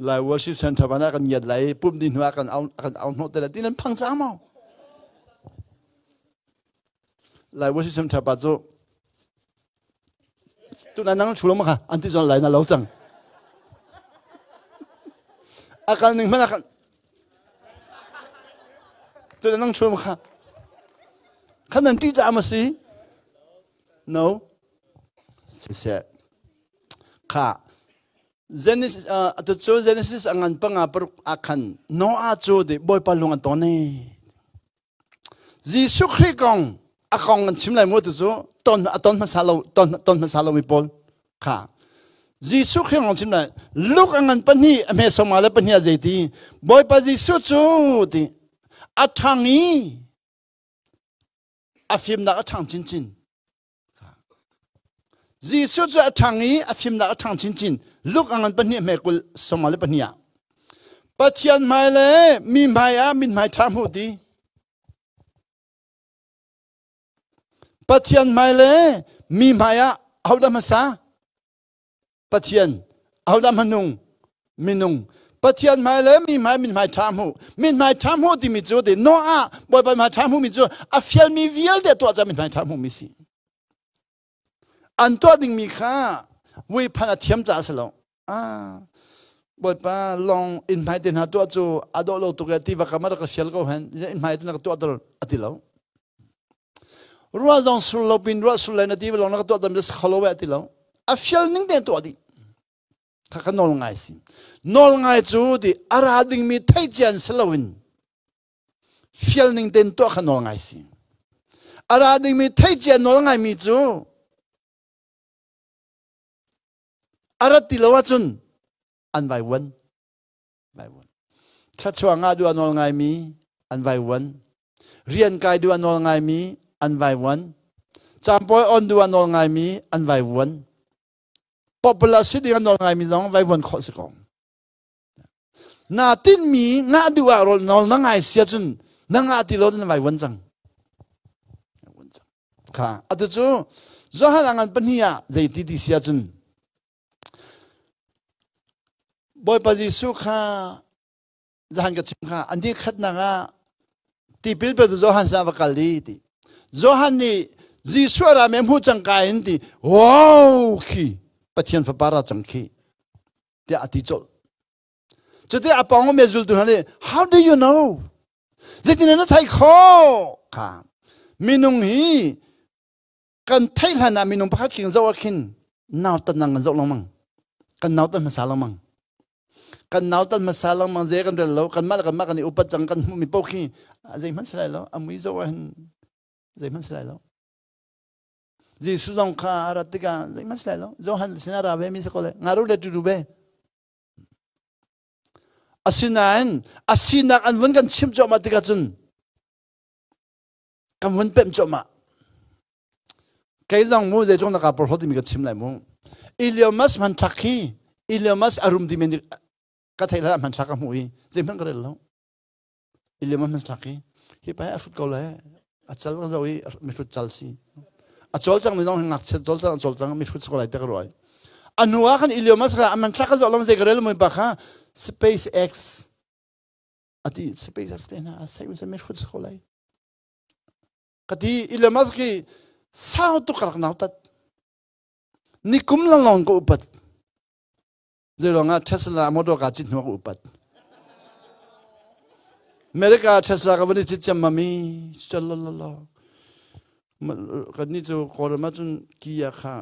Lai worship center bana kan ngiat lai pum di hnu ah kan au kan au hnawh te lai ti nan phang cang maw? Lai worship center pa cu tu na nang thu lo ma kha an ti zon lai na lo cang. Akal ning hmanh akan tu na nang thu ma kha khan nan ti ca ma si? No. Siseh. Kha Genesis atu cu Genesis a ngan panga paruk ah khan Noah cu de Bawipa lung an ton e. Jesuh Khrih kong a kong an chim lai mu tu cu ton a ton hmasa lo ton ton hmasa lo mi pawl kha Jesuh Khrih kong chim lai Luke a ngan pahnih a hme soma le pahnih a zeiti Bawipa Jesuh cu ti a ṭhang i a fimnak a ṭhang chinchin. Jesuh cu a ṭhang i a fimnak a ṭhang chinchin. Luke a ngan pahnih hme kul sawma le pahnih ah. Pathian hmai le mi hmai ah mithmai ṭha hmuh ti. Pathian hmai le mi hmai ah ahodah hmasa? Pathian ahodah hmanung minung Pathian hmai le mi hmai min hmai ṭha hmuh min hmai ṭha hmuh timi cu ti Noah Bawipa hmai ṭha hmuh mi cu a fialmi vialte tuah ca min hmai ṭha hmuh mi si an tuah dingmi kha vui phan a thiam caah si lo ah Bawipa long inn hmai te hna tuah cu a dawh lo tuk e tiva kam a rak ka fial ko hen inn hmai te na ka tuah ter a ti lo Ruah zong sur lo pin ruah sur lai na ti long na ka tuah tam kholo lo we ti lo. A fial ning te tuah dih. Kha kha nawl ngai si. Nawl ngai cu ti ara ding mi thei cian si lo in fial ning ten tuah kha nawl ngai si. Ara ding mi thei cian nawl ngai mi cu arat ti lo ahcun an vai wan. Vaivuan. Thluachuah ngah duh a nawl ngaimi an vaivuan. Rian kai duh a nawl ngaimi an vaivuan. Campawi on duh a nawl ngaimi an vaivuan. Popular si ding a nawl ngaimi zong vaivuan khawh si ko. Na tinmi ngah duh ah rawl nawl na ngai sia cun na ngah ti lo na vaivuan cang. Kha atu cu Johan a ngan pahnih ah zeiti ti sia cun Bawipa Jesuh kha zahan ka chim kha an khatnak ah tipil petu Johan sinah va kal i ti. Johan nih Jesuh ra me hmu cang ka in ti wow khi Pathian fapa ra cang khi tiah a ti colh. Cuti a pawng me zultu hna nih how do you know? Zeitin na theih khawh? Kha minung hi kan theih hlan ah minung pakhat king zoh ah khin nautan nang kan zoh lengmang kan nautan hmasa lengmang kan nautan hmasa lengmang zei kan rel lo kan mah le kan mah kan i upat cang kan hmuh mi paoh khi zei hmanh si lai lo a mui zoh ah hin zei hmanh si lai lo Jesuh zong kha a rat tikah zei hmanh si lai lo Johan sinah ra ve mi si ko le nga ru le tu be asinain a sinak an vun kan chim cuahmah tikah cun kan vun pemh cuahmah kei zong mu zeitlung na ka porhlawt timi ka chim lai mu Elon Musk hmanthlak khi Elon Musk a rum timi ka theih hlan hmanthlak ka hmuh i zeihmanh ka rel lo Elon Musk hmanthlak hi hi pa a hrut ko le a cal ka zo i mihrut cal si a cawl cang mi zong ngakchia cawl cang a cawl cang mihrut si ko lai te ka ruai a hnu ah khan Elon Musk a hmanthlak ka zoh lam zei ka rel mui pa kha SpaceX. Ati space te hna a sei mi hrut ko lai. Ka ti Elon Musk khi sau tuk ka rak nau tat. Nikum langlong ka upat. Zeiruangah Tesla motor ka cit hnu ka upat. America Tesla ka van i cit ciammam i chalalala. Kan nih cu Kawlram ahcun Kia kha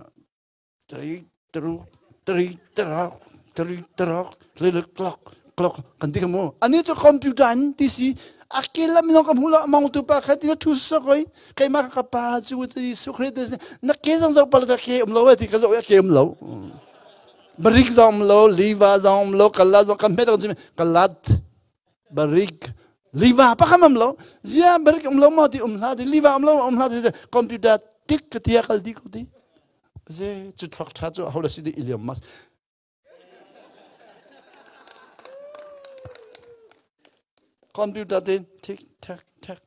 tari taru tari tarak tari tarak lilik klok klok kan ti ka mu. Ani cu computer in ti si a ke lam in ka hmu lo among tu pa kha ti na thu sa koi keimah ka pa cu Jesuh Christ na ke zong zoh pal ka ke um lo ti ka zoh ya ke um lo. Barik zong um lo, liva zong um lo, kala zong kan hmet kan kalat, barik, liva pakhat um lo. Zia barik um lo ma ti um hla ti, liva um lo um hla ti computer tik ka tia kal di ko ti. Ze chu thwak tha chu ho la si di Elon Musk. Computer tin tik tak tak.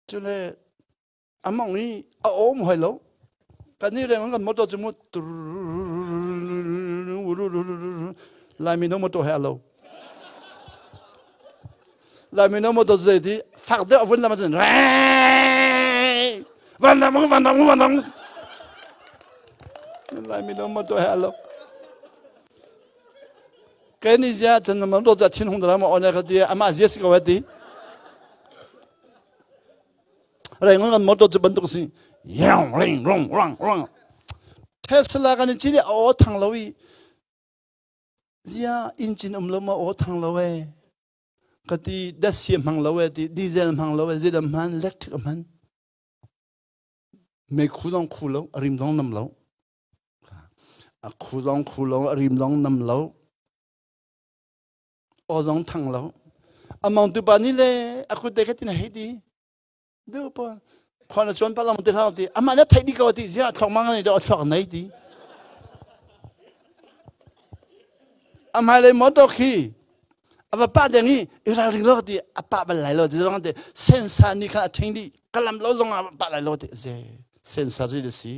Chu le among i a om hoi lo kan ni reng kan motor chu mu Laimi no motor he alo Laimi no motor zei ti fak deuh vun lam cun van lam van lam van lam Laimi no motor he alo Kai ni zia chan ma ro cha thin hung dara ma one ka ti ama zia si ko ti Reng kan motor cu bantuk si yang ring rong rang rang Tesla kan in chili aw thang lo i zia engine um lo ma aw thang lo e ka ti dasia hmang lo e ti diesel hmang lo e zidam hman electric hman mei khu zong khu lo a rim zong nam lo a khu zong khu lo a rim zong nam lo aw zong thang lo among tu pa nih le a kut te kha tin hei ti du pa khua na chuan pa lam te hlau ti amah na theih di ko ti zia thlok mang nei do thlok nei ti amai le motor khi ava pa deng i i ring lo ti a pa bal lai lo ti zong te sensa ni kha a thing di kalam lo zong a pa lai lo ti ze sensa zui de si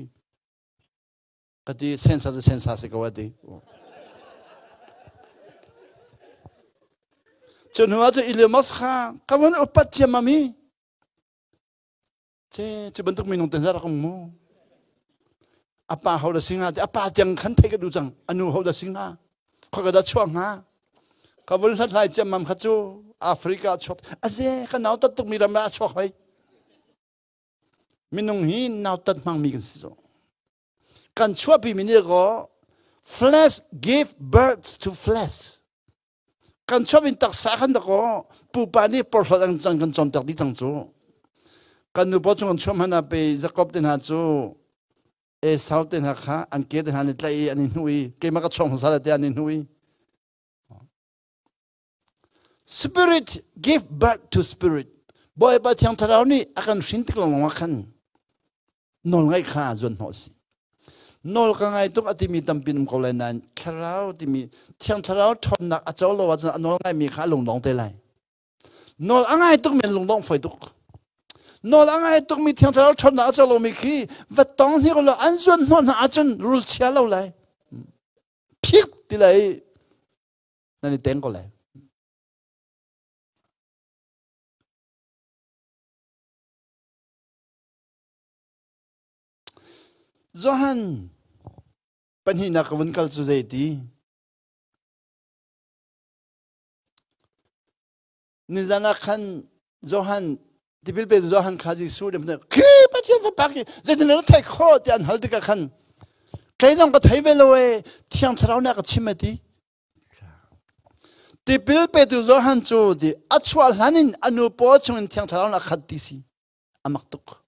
Ka ti sensa cu sensa si ko a ti. Cu hnu ah cu Elon Musk kha ka van upat ciammam hi. Ce cu bantuk minung te rak um mu. A pa ho da singa ti a pa tiang khan thei ka du cang. A nu ho da singa. Khoi ka da chuak hnga. Ka vul hlathlai ciammam kha cu Africa chuak. Aze ka nau tat tuk mi ram ah a chuak hoi. Minung hi nautat hmangmi kan si zo. Kan chuahpi mi nih kaw flesh give birth to flesh. Kan chuah in taksa khan dakaw pupa nih porhlawt an can kan cawmpiak dih cang cu. Kan nu paw chung kan chuah hmanh ah pe Jacob te hna cu Esau te hna kha an ke te hna an i tlaih i an i hnuh i keimah ka chuak hmasa te an i hnuh i Spirit give birth to spirit. Bawipa Thiang Thlarau nih a kan hrin tik lawng ah khan nawl ngaih kha zuan hnawh si. Nawl ka ngai tuk a timi tampi um ko lai nain Thlarau timi Thiang Thlarau ṭhawnnak a co lo ahcun a nawl ngaimi kha a lungdong te lai. Nawl a ngai tukmi an lungdong foi tuk. Nawl a ngai tukmi Thiang Thlarau ṭhawnnak a co lomi khi va tong hnik lo an zuan hnawh hna ahcun rul chia lo lai. Phik ti lai nan i teng ko lai. Johan pahnihnak ka vun kal cu zei ti? Nizan ah khan Johan tipil pe Johan kha Jesuh nih khi Pathian fapa khi zeitin na theih khawh ti an hal tikah khan kei zong ka thei ve lo e Thiang Thlarau nih a ka chim a ti. Tipil petu Johan cu ti a chuah hlan in a nu paw chungin Thiang Thlarau a khat ti si. A mak tuk.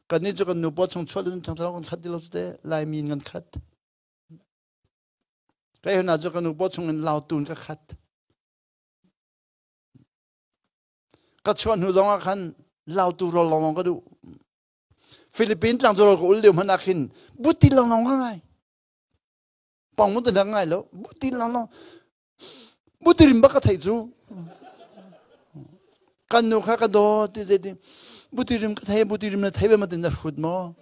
Kannih cu kan nu paw chung chuah in Thiang Thlarau kan khat ti lo cu te Laimi in kan khat. Kai hna cu kan nu paw chungin Lautu in ka khat. Ka chuah hnu zong ah khan Lautu rawl lawnglawng ka duh. Philippine tlang cu rawl ka ul lio hmanh ah khin buti lawnglawng ka ngai. Pang mun te ngai lo buti lang lo buti rim bak ka thei cu kan nu kha ka daw ti zei ti buti rim ka thei buti rim na thei be ma tin na hrut maw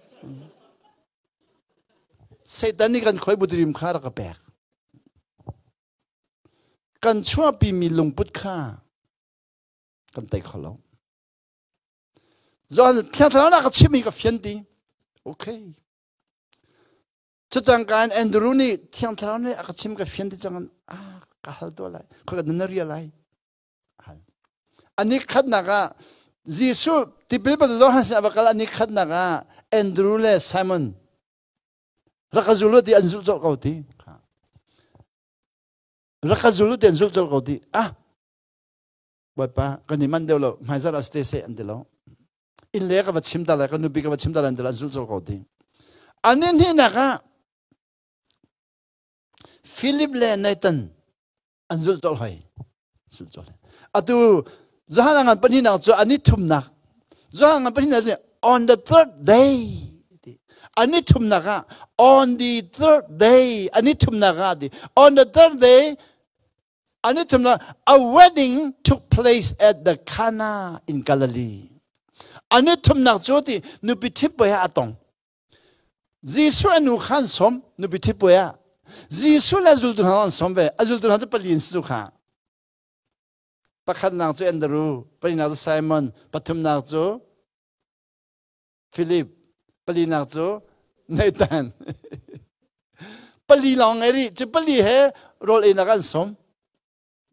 Satan nih kan khoi buti rim kha rak ka pek kan chuahpi mi lungput kha. Kan tei kho lo. Johan Thiang Thlarau na ka chimmi ka fian ti. Okay. Cucangka in Andrew nih Thiang Thlarau nih a ka chim ka fian ti cang ah ka hal tuah lai. Khoi ka na ria lai. Hal. Ani khatnak ah Jesuh tipil pa Johan sin a va kal ani khatnak ah Andrew le Simon rak ka zul ti an zulh colh ko ti. Rak ka zul ti an zulh colh ko ti. Ah Bawipa kan i manh deuh lo hmaizarh ah si te seh an ti lo inn le ka va chim ta lai ka nupi ka va chim ta lai an ti lo an zulh colh ko ti ani hnihnak ah Philip le Nathan an zulh colh hoi zulh colh atu Johan ngan pahnihnak cu ani thumnak Johan ngan pahnihnak cu on the third day ani thumnak ah on the third day ani thumnak ah ti on the third day An i thumnak a wedding took place at the Cana in Galilee. An i thumnak cu ti nupi ṭhit puai ah a tong. Jesuh a nu kha an sawm nupi ṭhit puai ah. Jesuh le zultu hna an sawm ve. A zultu hna cu pali an si cu kha. Pakhatnak cu Andrew, palinak cu Simon, pathumnak cu Philip, palinak cu Nathan. Pali lawng ngei rih. Cu pali he rawl einak an sawm.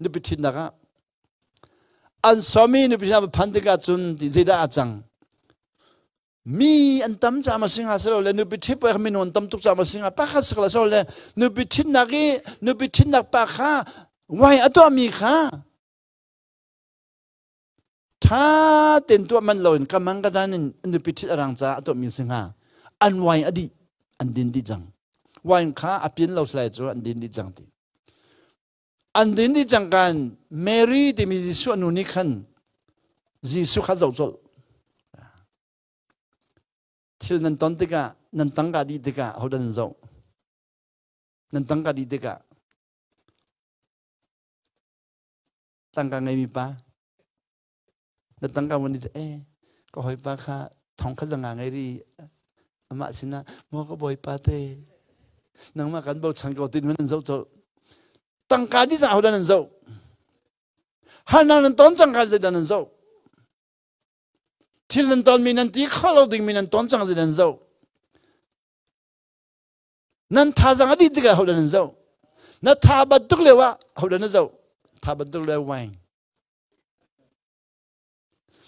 Nupi ṭhitnak ah. An sawm i nupi ṭhitnak phan tikah cun zeidah a cang? Mi an tam caah ma singa silo le nupi ṭhit pa minung an tam tuk caah ma singa pakhat sakla silo le nupi ṭhitnak i nupi ṭhitnak pa kha wine a tuahmi kha Ṭha tein tuah manh loin ka mang ka dan in nupi ṭhit a rang caah a tuahmi a si hnga. An wine a dih, an din dih cang. Wine kha a pin lo salai cu an din dih cang ti. An din dih cang kan Mary timi Jesuh nu nih khan Jesuh kha zoh colh. Thil nan ton tikah, nan tangka dih tikah hodah nan zoh? Nan tangka dih tikah tangka ngeimi pa na tangka mun nih eh ka hawipa kha thong kha zanga ngei ri amah sinah maw ka bawipa te nangmah kan bochan ko tin nan zoh colh tangka di zah hodah nan zoh harnak nan ton cang kha zeidah nan zoh thil nan ton mi nan ti kho lo ding mi nan ton cang zeidah nan zoh Nan thazang a dih tikah hodah nan zoh? Na tha bat tuk lio ah hodah na zoh? Tha bat tuk lio wine.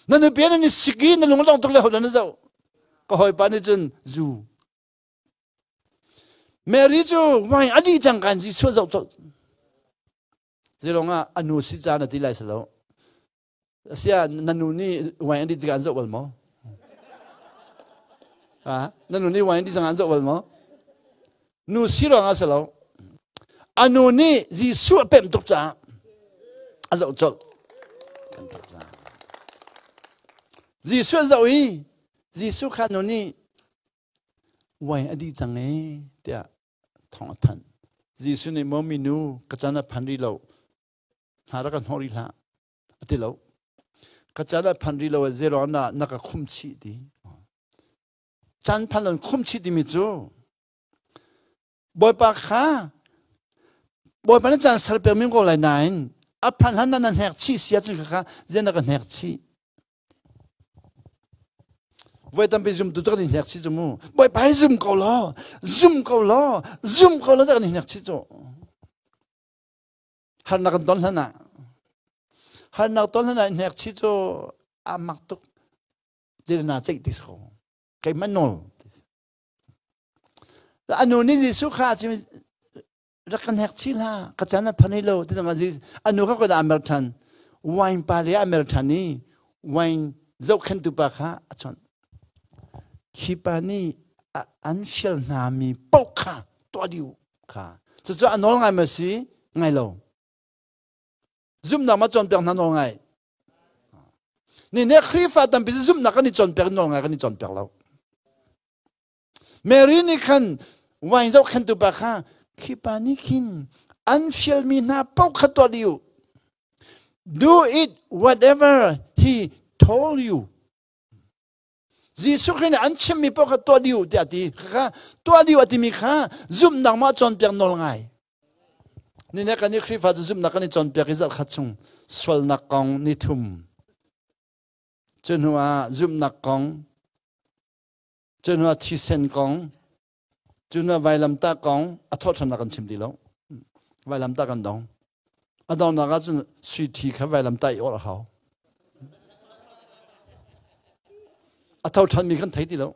Na nupi nan i sik i na lung a dong tuk lio hodah na zoh? Ka hawipa nih cun zu. Mary cu wine a dih cang kan Jesuh zoh colh. Zilong ah a nu si caan a ti lai salo. Asia na nu nih wine an dih tikah an zoh bal maw? Ha? Na nu nih wine an dih cang an zoh bal maw? Nu si ruang ah si lo. A nu nih Jesuh a pemh tuk caah a zoh colh. Jesuh a zoh i Jesuh kha nu nih wine a dih cang ee tiah thawng a thanh. Jesuh nih maw minu ka caan a phan rih lo. Hna rak kan hnawh rih hlah. A ti lo. Ka caan ah phan rih lo zeiruang na na ka khum chih ti. Caan phan lo khum chih timi cu Bawipa kha Bawipa na caan sal pek mi ko lai nain a phan hlan na hnek chih si ahcun kha zei na ka hnek chih. Voi tampi zum tu tak ni hnek chih cu mu. Bawipa hi zum ko law, zum ko law, zum ko law tak ni hnek chih cu. Harnak kan ton hlan ah harnak ton hlan ah hnek chih cu a mak tuk na ceih ti so keimah nawl anu nih Jesuh kha a chim rak kan hek chih hlah ka chan a phan lo ti zong anu kha ko dah a mer than wine pa le a mer than i wine zohkhentu pa kha a chawnh khi pa nih an fial hna mi paoh kha tuah dih kha cucu a nawl ngai ma si ngai lo zumhnak ma cawnpiak hna nawl ngai ni ne Khrihfa tampi cu zumhnak kan i cawnpiak nawl ngai kan i cawnpiak lo Mary nih khan wine zohkhentu pa kha khi pa nih khin an fialmi hna paoh kha tuah dih do it whatever he told you Jesuh Khrih nih an chimmi paoh kha tuah dih u tiah a ti. Kha tuah dih u a timi kha zumhnak maw cawnpiak nawl ngai. Ni ne kan i Khrihfa cu zumhnak kan i cawnpiak i zarh khat chung sualnak kong ni thum. Cu hnu ah zumhnak kong, cu hnu ah thisen kong, cu hnu ah vailamtah kong a thawhṭhannak kan chim ti lo. Vailamtah kan dong. A donghnak ah cun sui ṭhi kha vailamtah i awrh a hau. A tho ṭhanmi kan thei ti lo.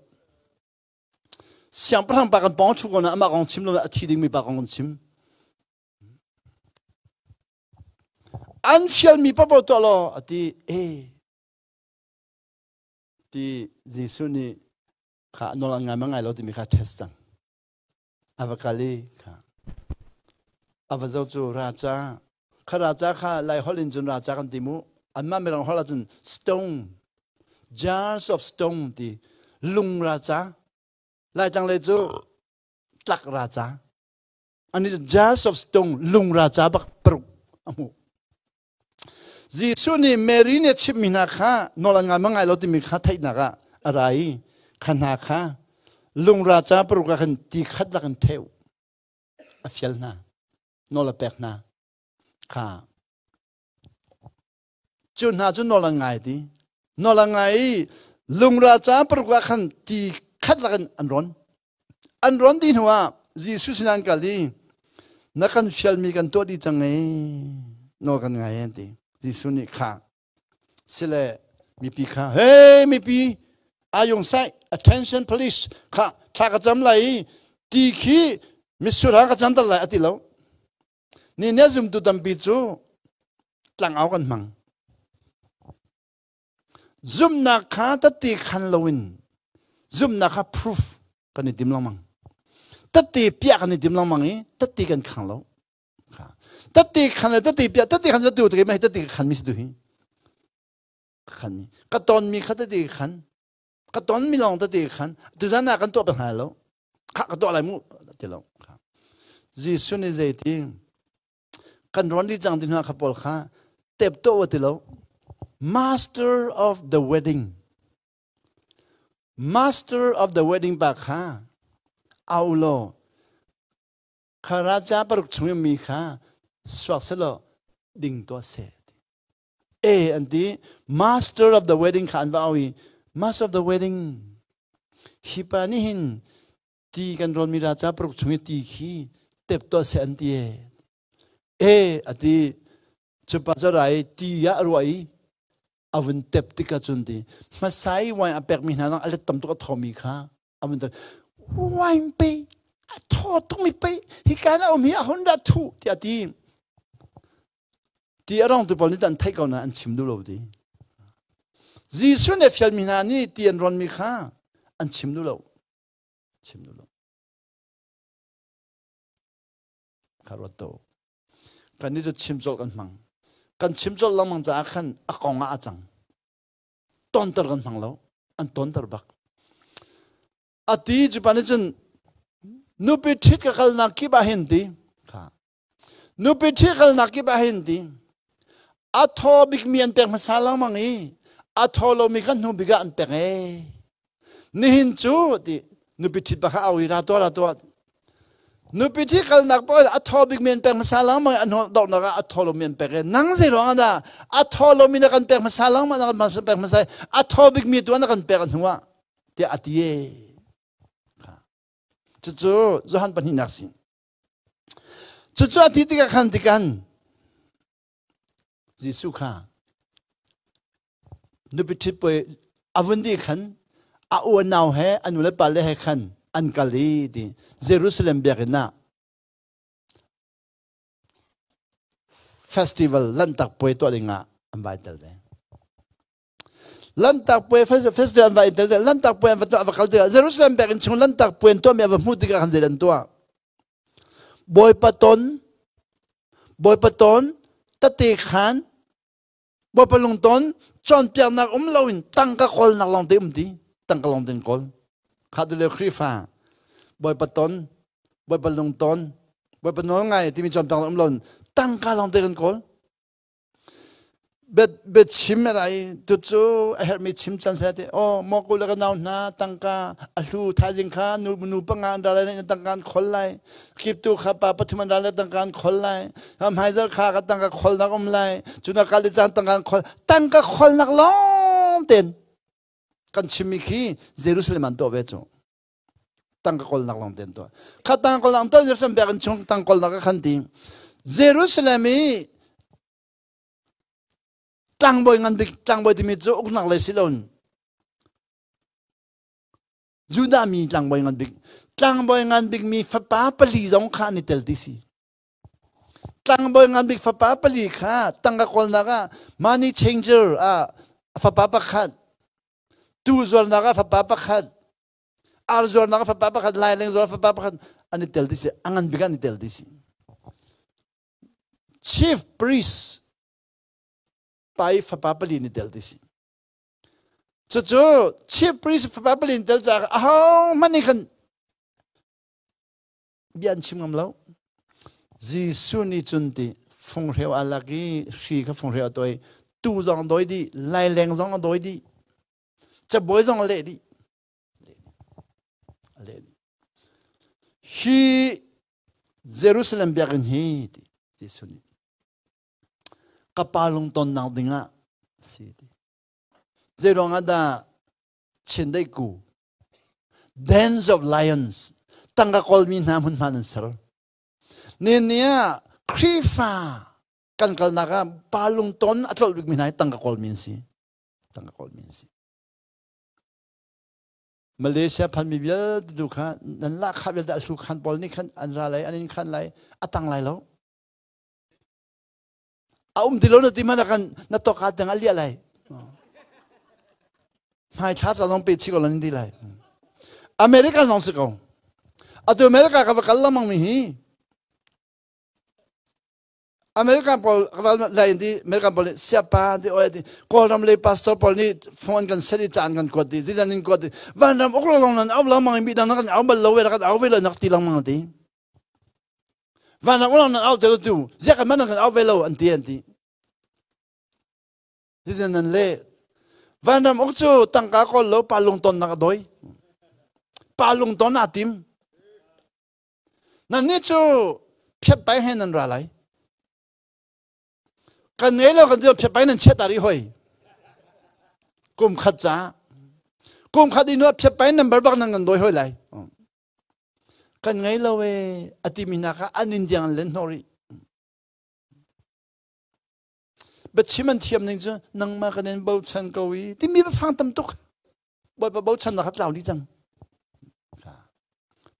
Siangpahrang pa kan pawng ṭhu ko na amah kong chim lo a thi dingmi pa kong kan chim. An fialmi paoh tuah law a ti e ti Jesuh nih kha nawl an ngai ma ngai lo timi kha test cang. A va kal i kha a va zo cu raca kha raca kha Lai holh in cun raca kan ti mu anmah Mirang holh ahcun stone jars of stone ti lung raca Laitlang lei cu tlak raca ani cu jars of stone lung raca bak paruk a hmuh Jesuh nih Mary nih a chimhmi hna kha nawl an ngai ma ngai lo timi kha theihnak ah a ra i kha hna kha lungra ca paruk ah khan ti khat lak in theu a fial hna nawl a pek hna kha cu hna cu nawl an ngai ti nawl an ngai i lungra ca paruk ah khan ti khat lak in an rawn An rawn dih hnuah Jesuh sinah an kal i na kan fialmi kan tuah dih cang ee nawl kan ngai an ti. Jesuh nih kha sile mipi kha hey mipi ayung sai attention police kha thla ka cam lai i ti khi mitsur ha ka canter lai a ti lo. Ni ne zumtu tampi cu tlangau kan hmang. Zumhnak kha tette khan loin zumhnak kha proof kan i tim lengmang. Tette piah kan i tim lengmang i tette kan khang lo. Tette khan le tette piah tette khan tu tu mai tette khan mi si tu hi. Khan mi ka ton mi kha tette khan ka ton mi lawng tette khan tu zan ah kan tuah pe hna lo. Kha ka tuah lai mu ti lo. Jesuh nih zei ti Kan rawn dih cang ti hna kha pawl kha tep to ti lo. Master of the wedding. Master of the wedding pa kha au law kha raja paruk chung mi kha suak selaw ding tuah seh. E an ti master of the wedding kha an va au i master of the wedding hi pa nih hin Ti kan rawnmi raca paruk chung i ti khi tep tuah seh an ti e. E a ti cupa cu ra i ti ah a ruah i a vun tep tikah cun ti hmasa i wine a pekmi hna lang a let tam tuk a thawmi kha a vun tep wine pe a thaw tukmi pe hi kan a um hi a hun dah thu tiah ti ti a rong tu pawl nih an theih ko na an chim duh lo ti Jesuh nih fialmi hna nih ti an rawnmi kha an chim duh lo chim duh lo kha ruat to kan nih cu chim colh kan hmang kan chim colh lengmang caah khan a kong ah a cang tonter kan hmang lo an tonter bak a ti cu pa nih cun nupi ṭhit ka kalnak kip ah hin ti kha Nupi ṭhikalnak kip ah hin ti a thaw bikmi an pek hmasa lengmang i a thaw lomi kha hnu bik ah an pek ee. Nihin cu ti nupi ṭhit bak kha au i ra tuah ra tuah. Nupi ṭhi kalnak paoh a thaw bikmi an pek hmasa lengmang i a hnu donghnak ah a thaw lomi an pek ee. Nang zei ruang ah dah a thaw lomi na kan pek hmasa lengmang na kan pek hmasa i a thaw bikmi tu na kan pek a hnu ah tiah a ti ee. Cucu Johan pahnihnak si. Cucu a ti tikah khan tikan Jesuh kha nupi ṭhit puai a vun dih khan a unau he a nu le pale he khan an kal i ti Jerusalem biakinn ah festival lanhtak puai tuah dingah an vai tel ve. Lanhtak puai festival an va i tel lanhtak puai an va tuah va kal tikah Jerusalem biakinn chung lanhtak puai an tuahmi a va hmuh tikah khan zei an tuah Bawipa ton Bawipa ton tate khan Bawipa lungton cawnpiaknak um loin tangka kawlnak lawng te um ti tangka lawng te kawl kha tu le Khrihfa Bawipa ton Bawipa lungton Bawipa nawl ngai timi cawnpiaknak um loin tangka lawng te kan kawl Biachim a rai tucu a herhmi chim can seh ti aw maw kul le ka nau hna tangka a hlu thaizing kha nu nu panga an ra lai na tangka an khol lai kiptu kha pa pathum an ra lai tangka an khol lai hmaizar kha ka tangka kholnak um lai cuna kal caan tangka an khol tangka kholnak lawng ten. Kan chimmi khi Jerusalem an tuah ve cu. Tangka kawlnak lawng te an tuah. Kha tangka kawlnak an tuah Jerusalem biakinn chung tangka kawlnak a khan ti. Jerusalem i tlangbawi ngan bik tlangbawi timi cu uknak lei si loin Judah mi tlangbawi ngan bik tlangbawi ngan bik mi fapa pali zong kha an i tel ti si. Tlangbawi ngan bik fapa pali kha tangka kawlnak ah money changer ah fapa pakhat, tu zuarnak ah fapa pakhat, ar zuarnak ah fapa pakhat, laileng zuar fapa pakhat an i tel ti si. A ngan bik an i tel ti si. Chief priest pa i fapa pali an i tel ti si. Cucu chief priest fapa pali an tel caah ahohmanh nih khan bia an chim ngam lo. Jesuh nih cun ti funghreu a lak i hri kha funghreu a tawi, tu zong a dawi dih, laileng zong a dawi dih, cabuai zong a leh dih. A leh dih. Hi Jerusalem biakinn hi ti Jesuh nih ka pa lungtonnak dingah si ti. Zeiruang ah dah chindeih ku dens of lions tangka kawlmi hna hmunhma nan ser. Ni ni ah Khrihfa kan kalnak ah pa lungton a tlolh bikmi hna hi tangka kawlmi an si. Tangka kawlmi an si. Malaysia phanmi vialte tu kha nan lahkhah vialte a hlu khan pawl nih khan an ra lai an in khan lai a tang lai lo. A um ti lo na ti hmanh ah khan na tawka teng a liah lai. Hmai thla ca zong pe chih ko lan ti lai. America zong si ko. Atu America ka va kal lengmang mi hi American pawl ka va lai ti American pawl nih siapa ti oi ti Kawlram lei pastor pawl nih phone kan set i caan kan kuat ti zidan in kuat ti vanram uk lo long nan au lengmang i mi dang kan au bal lo ve kan au ve lo nak ti lengmang ti. Vanram ulang nan au te tu ziak kan man kan au ve lo an ti an ti. Zidan nan le vanram uk cu tangka kawl lo pa lungton nak a doi. Pa lungton a tim. Nan nih cu phiat pai he nan ra lai. Kan ngei lo kan ti phiat pai nan chiat ari hoi. Kum khat ca. Kum khat inu phiat pai number bak nan kan doi hoi lai. Kan ngei lo e a timi hna kha an in tiang an len hnawh rih. Biachim an thiam ning cu nangmah kan in bochan ko i timi biafang tam tuk. Bawipa bochan na kha tlau dih cang.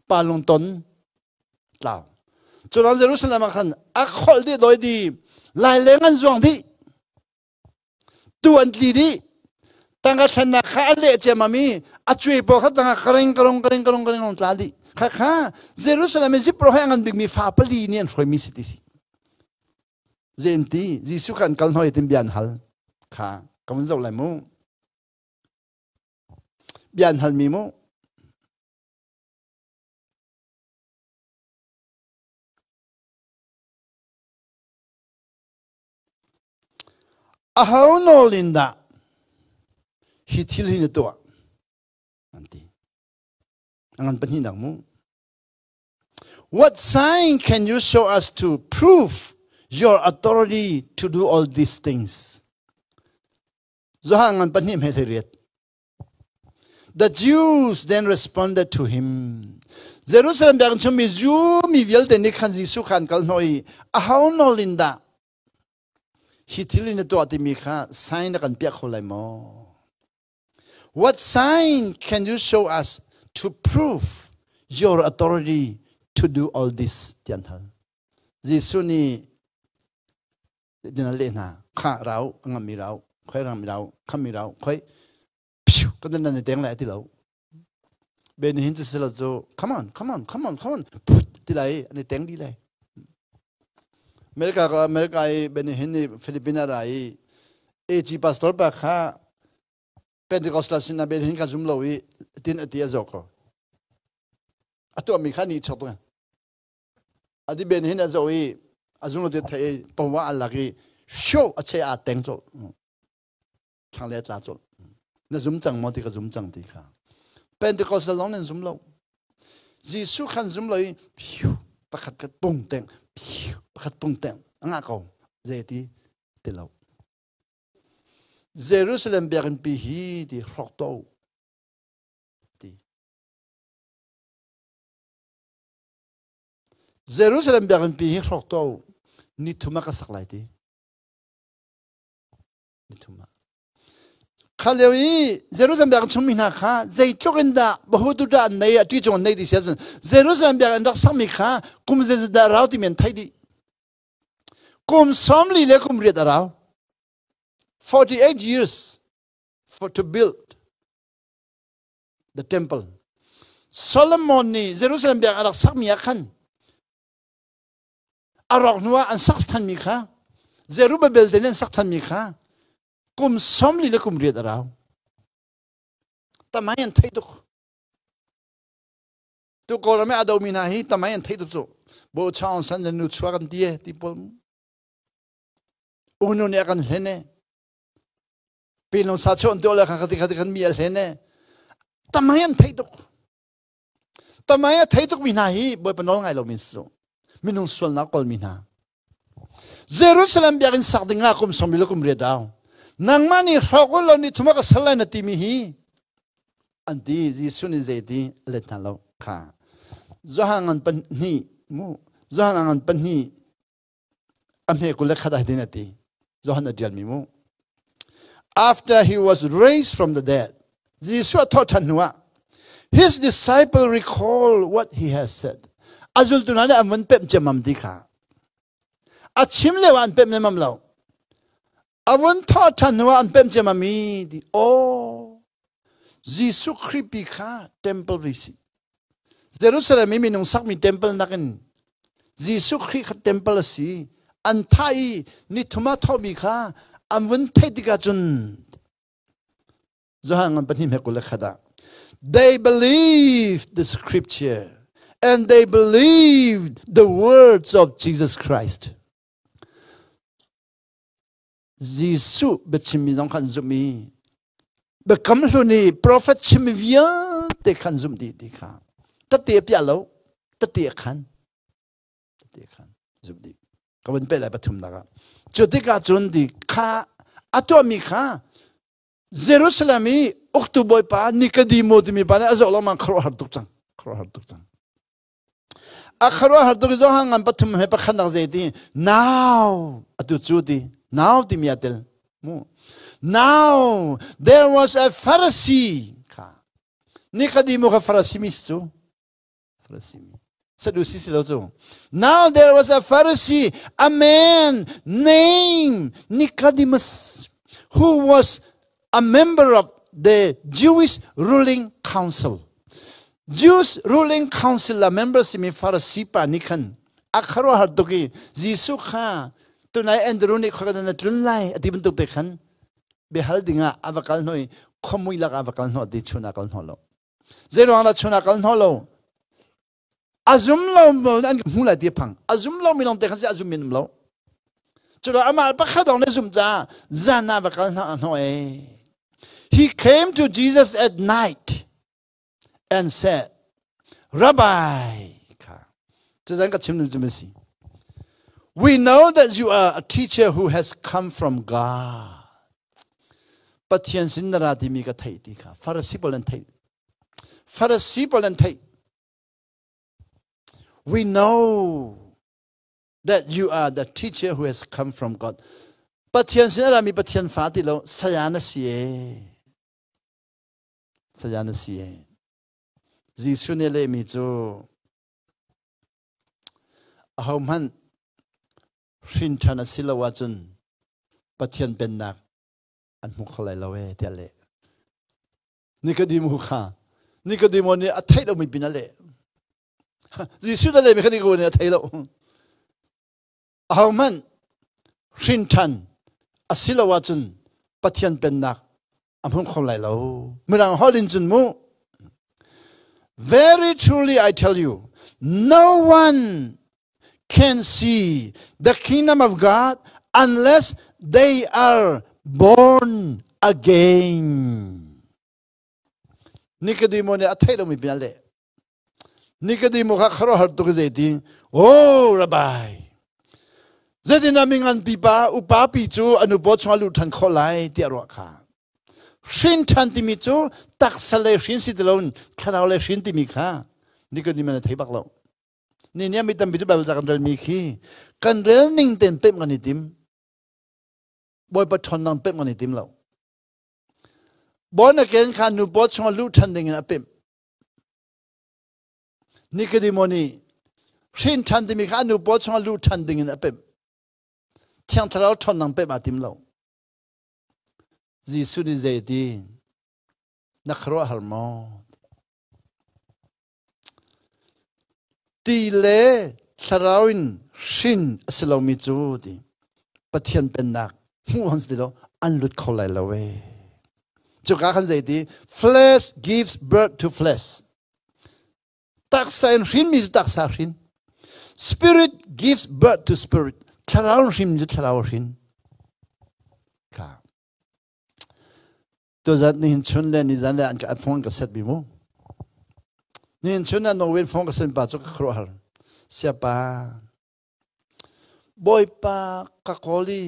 Pa lungton tlau. Curan Jerusalem ah khan a kholh dih doi di lai leng an zuang dih. Tu an tli dih. Tangka thlennak kha a leh ciammam i a cuai pawl kha tangka kareng karong kareng karong kareng rong tla dih. Kha kha Jerusalem i zipro he a ngan bikmi fa pali nih an hruaimi si ti si. Zein ti Jesuh kha an kal hnoi tin bia an hal. Kha ka vun zoh lai mu. Bia an halmi mu. Aho nawl in dah hi thil hi na tuah? An ti. A ngan pahnihnak mu. What sign can you show us to prove your authority to do all these things? Johan ngan pahnih hme riat. The Jews then responded to him. Jerusalem biakinn chung mi Jew mi vialte nih khan Jesuh kha an kal hnawh i aho nawl in dah hi thil in na tuah timi kha sign na kan piah kho lai maw? What sign can you show us to prove your authority to do all this? Ti an hal. Jesuh nih din a leh hna. Kha rau, a ngam mi rau, khoi ram mi rau, kham mi rau, khoi phew kan nan nan teng lai ti lo. Ben hin chu silo cu come on, come on, come on, come on, put ti lai an i teng di lai. America ka America i Ben hin ni Philippines ra i AG pastor pa kha Pentecostal sin ben hin ka zum lo i tin ati a zo ko. A tuah mi kha ni chok tu. Adi ben hin a zo i a zung lo ti thei pawa a lak i show a che a teng cho. Thlang le tla cho. Na zum cang maw ti ka zum cang ti kha. Pentecostal long nan zum lo. Jesuh khan zum lo i phiu pakhat khat pung teng phiu pakhat pung teng a ngah ko zei ti ti lo. Jerusalem biakinn pi hi ti hrok to. Jerusalem biakinn pi hi hrawk to ni thum ah ka sak lai ti. Ni thum ah. Kha lio i Jerusalem biakinn chungmi hna kha zeitluk in dah bahutu dah an nei a ṭi cung an nei ti si ahcun Jerusalem biakinn rak sakmi kha kum zeizat dah rau timi an theih dih. Kum 40 le kum riat a rau. 48 years for to build the temple. Solomon nih Jerusalem biakinn a rak sakmi ah khan a rawk hnu ah an sak thanmi kha Zerubbabel te nih an sak thanmi kha kum 40 le kum riat a rau. Tamai an theih tuk. Tu Kawlram i a domi hna hi tamai an theih tuk cu. Bo Chaung San le nu chuak an ti e ti pawl. Unu nih a kan hlen e. Pinlung sa chawn to le kha khati khati khan mi a hlen e. Tamai an theih tuk. Tamai a thei tuk mi hna hi Bawipa nawl ngai lo mi su. Minung sualnak kawl mi hna. Jerusalem biakinn sak ding ah kum som le kum riat dau. Nangmah nih hrawk lo ni thuma ka sal lai na ti mi hi an ti Jesuh nih zei ti a let hna lo kha. Johan ngan pahnih mu Johan ngan pahnih a hme 21 ah hitin a ti Johan a ṭialmi mu after he was raised from the dead Jesuh a thawh ṭhan hnuah his disciple recall what he has said a zultu hna nih an vun pemh ciammam ti kha a chim lio ah an pemh lemmam lo a vun thawh ṭhan hnuah an pemh ciammam i ti oh Jesuh Khrih pi kha temple vi si Jerusalem i minung sakmi temple nakin Jesuh Khrih kha temple a si. An thah i nithum ah thawhmi kha an vun theih tikah cun Johan ngan pahnih hme 21 ah they believed the scripture and they believed the words of Jesus Christ. Jesuh biachimmi zong kha an zumh i biakam hlun i profet chimmi vialte kha an zumh dih ti kha tete a piah lo tete a khan tete a khan zumh dih ka vun peh lai pathumnak ah cu tikah cun ti kha a tuahmi kha Jerusalem i uktu bawipa Nikodemo timi pa nih a zoh lengmang khuaruahhar tuk cang khuaruahhar tuk cang A khuaruahhar tuk i Johan ngan pathum he pakhatnak zei ti now atu cu ti now timi a tel mu now there was a Pharisee kha Nikodemo kha Pharisee mi cu Pharisee mi Sadducee si lo cu now there was a Pharisee a man named Nicodemus who was a member of the Jewish ruling council. Jews ruling council a member simi Pharisee pa nih khan a khuaruahhar tuk i Jesuh kha tunai Andrew nih khua na tlun lai a ti bantuk te khan biahal dingah a va kal hnawh i khuamui lakah a va kal hnawh ti chun a kal hnawh lo. Zeiruang dah chun a kal hnawh lo? A zum lo an hmu lai ti phang. A zum lo mi lawng te khan si a zum min um lo. Culo amah pakhat lawng nih zum caah zan ah va kal hna hnawh e. He came to Jesus at night and said, Rabbi, we know that you are a teacher who has come from God. Pathian sin na ra timi ka theih ti kha Pharisee pawl an theih. Pharisee pawl an theih. We know that you are the teacher who has come from God. Pathian sin a rami Pathian fa ti lo saya na si e. Saya na si e. Jesuh nih lehmi cu ahohmanh hrin ṭhan a si lo ahcun Pathian pennak an hmu kho lai lo ee tiah leh. Nikodemu kha Nikodemo nih a theih lomi pin a leh. Jesuh na lehmi kha Nikodemo nih a thei lo. Ahohmanh hrin ṭhan a si lo ahcun Pathian pennak a hmu kho lai lo. Mirang holh in cun mu. Very truly I tell you, no one can see the kingdom of God unless they are born again. Nikodemo nih a theih lomi bia le Nikodemo kha khuaruahhar tuk zei ti oh rabbi zeitin ah mingan pipa upa pi cu anu paw chungah luh ṭhan khawh lai tiah ruah kha hrin ṭhan timi cu taksa le hrin si ti loin thlarau le hrin timi kha Nikodemo nih thei bak lo. Ni nih mi tampi cu Bible ca kan rel mi khi kan rel ning ten pemh kan i tim. Bawipa ṭhawnnak pemh kan i tim lo. Born again kha nu paw chungah luh ṭhan ding in a pemh. Nikodemo nih hrin ṭhan timi kha a nu paw chungah luh ṭhan ding in a pemh. Thiang Thlarau ṭhawnnak pemh aa tim lo. Jesuh nih zei a ti? Na khuaruahhar maw? Ti le Thlarau in hrin a si lomi cu ti Pathian pennak hmuh an si ti lo an lut kho lai lo ee. Cuka khan zei ti flesh gives birth to flesh. Taksa in hrinmi cu taksa hrin. Spirit gives birth to spirit. Thlarau in hrinmi cu thlarau hrin. Kha. Tuzat nihin chun le nizan le an ka phone ka set bi mu. Nihin chun na Norway phone ka sen pa cu ka khuaruahhar. Siapa. Bawipa ka kawl i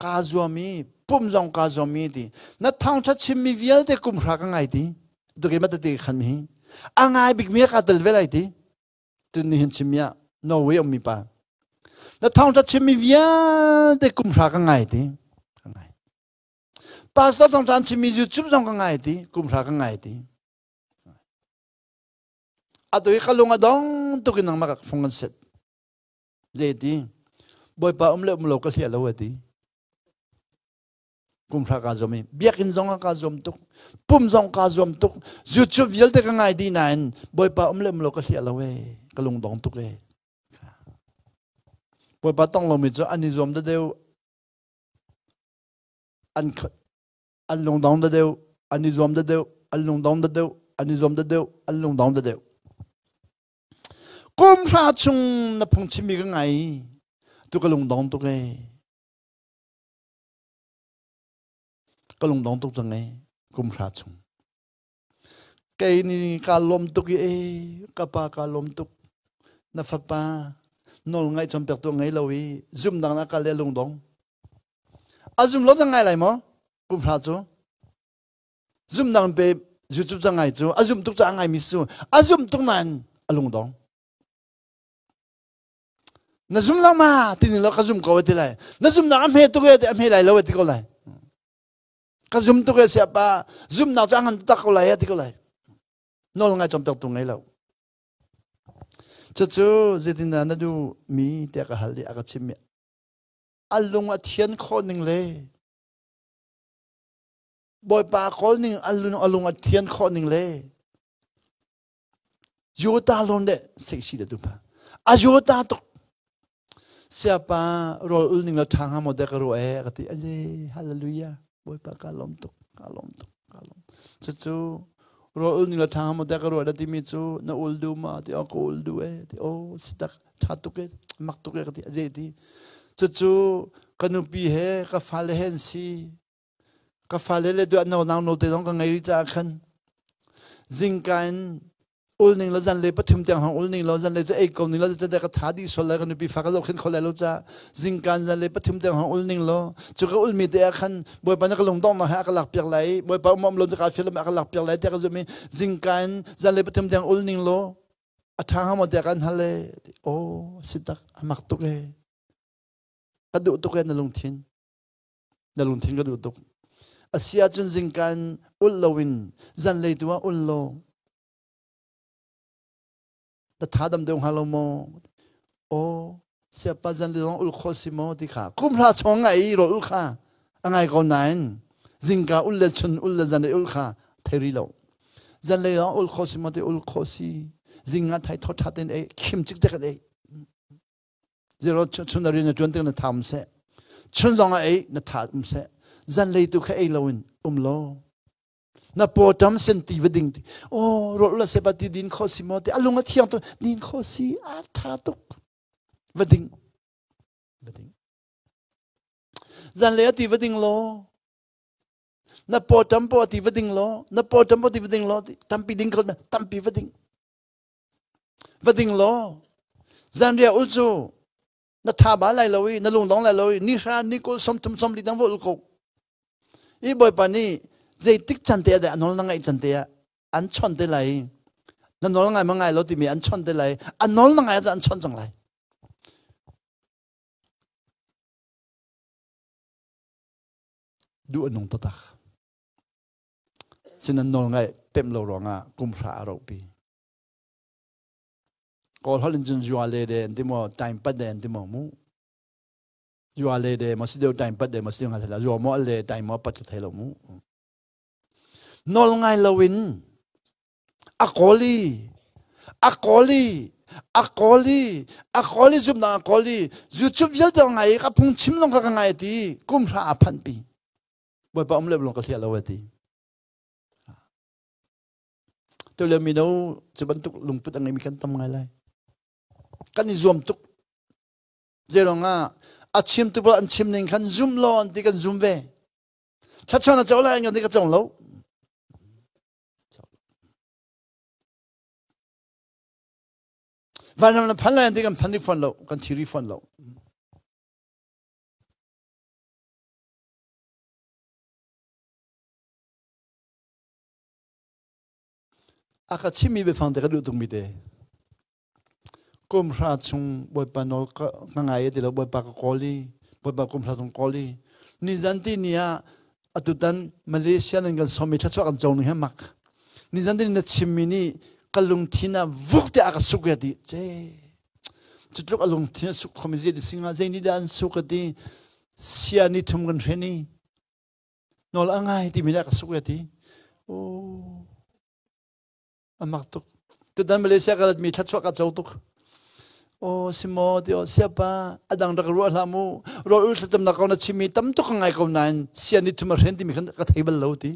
kaa zuam i pum zong kaa zuam i ti. Na thawngtha chimmi vialte kum hra ka ngai ti. Tuki ma tete khan mi hi. A ngai bik mi ka tel ve lai ti. Tun nihin chimmi ah Norway ummi pa. Na thawngtha chimmi vialte kum hra ka ngai ti. Ka ngai. Pastor zong tan chimmi YouTube zong ka ngai ti. Kum hra ka ngai ti. Atu hi ka lung a dong tuk in nangmah ka fung an set. Zei ti? Bawipa um le um lo ka hliah lo a ti. Kum hra kaa zuam i biakinn zong ah kaa zuam tuk. Pum zong kaa zuam tuk. YouTube vialte ka ngai dih nain Bawipa um le um lo ka hliah lo ee. Ka lungdong tuk ee. Bawipa tong lomi cu an i zuam deuh an an lungdong da deuh an i zuam da deuh an lungdong da deuh an i zuam da deuh an lungdong da deuh kum hra chung na phung chimmi ka ngai tu ka lungdong tuk e ka lungdong tuk cang e kum hra chung kei ni ka lawm tuk i e ka pa ka lawm tuk na fapa nawl ngaih chom pek tu ngei lo i zum dang na ka le lungdong A zum lo cang ngai lai maw? Kum hra cu. Zumnak pe YouTube cang ngai cu a zum tuk ca ngai mi su a zum tuk nain a lungdong. Na zum lo ma ti ni lo ka zum ko ti lai. Na zumnak a hme tuk e ti a hme lai lo ti ko lai. Ka zum tuk e siapa zumnak cu a ngan tak ko lai ti ko lai. Nawl ngai chom tek tu ngei lo. Cucu zeitindah na duh mi tiah ka hal i a ka chim mi a lung a thian khawh ning le Bawipa kawl ning a lung a thian khawh ning le Jota lon le seksi le tu pa a jota tuk siapa rol ul ning la ṭha hnga maw dek ka ruah e ka ti aje hallelujah Bawipa ka lawm tuk ka lawm tuk ka lawm cucu rol ul ning la ṭha hnga maw dek ka ruah na timi cu na ul du ma ti o ka ul du e ti o si tak ṭha tuk e mak tuk e ka ti aje ti cucu ka nupi he ka fale he an si ka fale le duah no nang no te zong ka ngei rih caah khan zingka in ul ning lo zan le pathum tiang hong ul ning lo zan le cu ei ko ning lo cu ka tha dih sol lai ka nupi fa ka zohkhen kho lai lo ca zingkan zan le pathum tiang hong ul ning lo cu ka ul mi te ah khan bawipa na ka lungdong na he a ka lak piak lai bawipa um um lo ka fial a ka lak piak lai tiah ka zum i zingkan zan le pathum tiang ul ning lo a ṭha hnga maw tiah kan hal e aw si tak a mak tuk e ka duh tuk e na lungthin na lungthin ka duh tuk a si ahcun zingkan ulh loin zanlei tu ah ul law na tha dam deuh hnga lo maw aw siapa zanlei zong ul khawh si maw ti kha kum hra chung ngai ro ul kha a ngai ko nain zingka ul le chun ul le zanlei ul kha thei ri lo zanlei zong ul khawh si maw ti ul khawh si zinga thai tho tha ten ei khim cik cek ei zero chun a rian na tuan tik na tha um seh chun zong ah ei na tha um seh zanlei tu kha ei loin um lo na pawṭam sen ti va ding ti oh rol la seba ti din kho si maw ti alung a thiang tu din kho si a tha tuk va ding va ding zanlei a ti va ding law na pawṭam po ti va ding law na pawṭam po ti va ding law tampi ding kho tampi va ding va ding law zanriah ul cu na tha ba lai lo i na lungdong lai lo i ni hra ni kul 30 40 dang va ul ko i bawipa nih zeitik can te ah dah a nawl na ngaih can te ah an chawnh te lai. Na nawl ngai ma ngai lo timi an chon te lai. An nawl na ngai an chon cang lai. Duh a nung taktak. Sinan nawl ngai pem lo ruangah kumhra a rohpi. Kawl holh in cun zua le de an ti maw, time pat de an ti maw mu. Zua le de maw si deuh time pat de maw si deuh ngai zua maw le time maw pat thei lo mu. Nawl ngai lo in a kawl i a kawl i a kawl i a kawl i zumnak a kawl i YouTube vialte ngai i ka phung chim lawng kha ka ngai ti kum hra a phanh pi. Bawipa um le lawng ka hliah lo ti. Tu le mino cu bantuk lungput a ngeimi kan tam ngai lai. Kan i zuam tuk. Zeirong ah a chim tu an chim ning khan zum law an ti kan zum ve. Thachan a co lai an kan ti ka cong lo. Vanram na phan lai an ti kan phan ri fawn lo, kan thi ri fawn lo. A ka chimmi biafang te ka duh tukmi te. Kum hra chung Bawipa nawl ka ngai ti lo Bawipa ka kawl i Bawipa kum hra chung kawl i nizan ti ni ah atutan Malaysia nan kan sawmi thluachuah kan co ning he mak. Nizan ti na chimmi nih ka lungthin ah vuk te a ka suk ya ti ce cutluk a lungthin a suk khomi zei singa zei nih dah an suk ti sia ni thum kan hren i nawl a ngai timi dah ka suk ya ti oh a mak tuk tutan Malaysia ka rat mi thluachuah ka co tuk oh simo ti oh siapa adang rak ruah hlah mu rawl ul thlacam nak ko na chimi tam tuk ka ngai ko nain sia ni thum a hren timi khan ka thei bal lo ti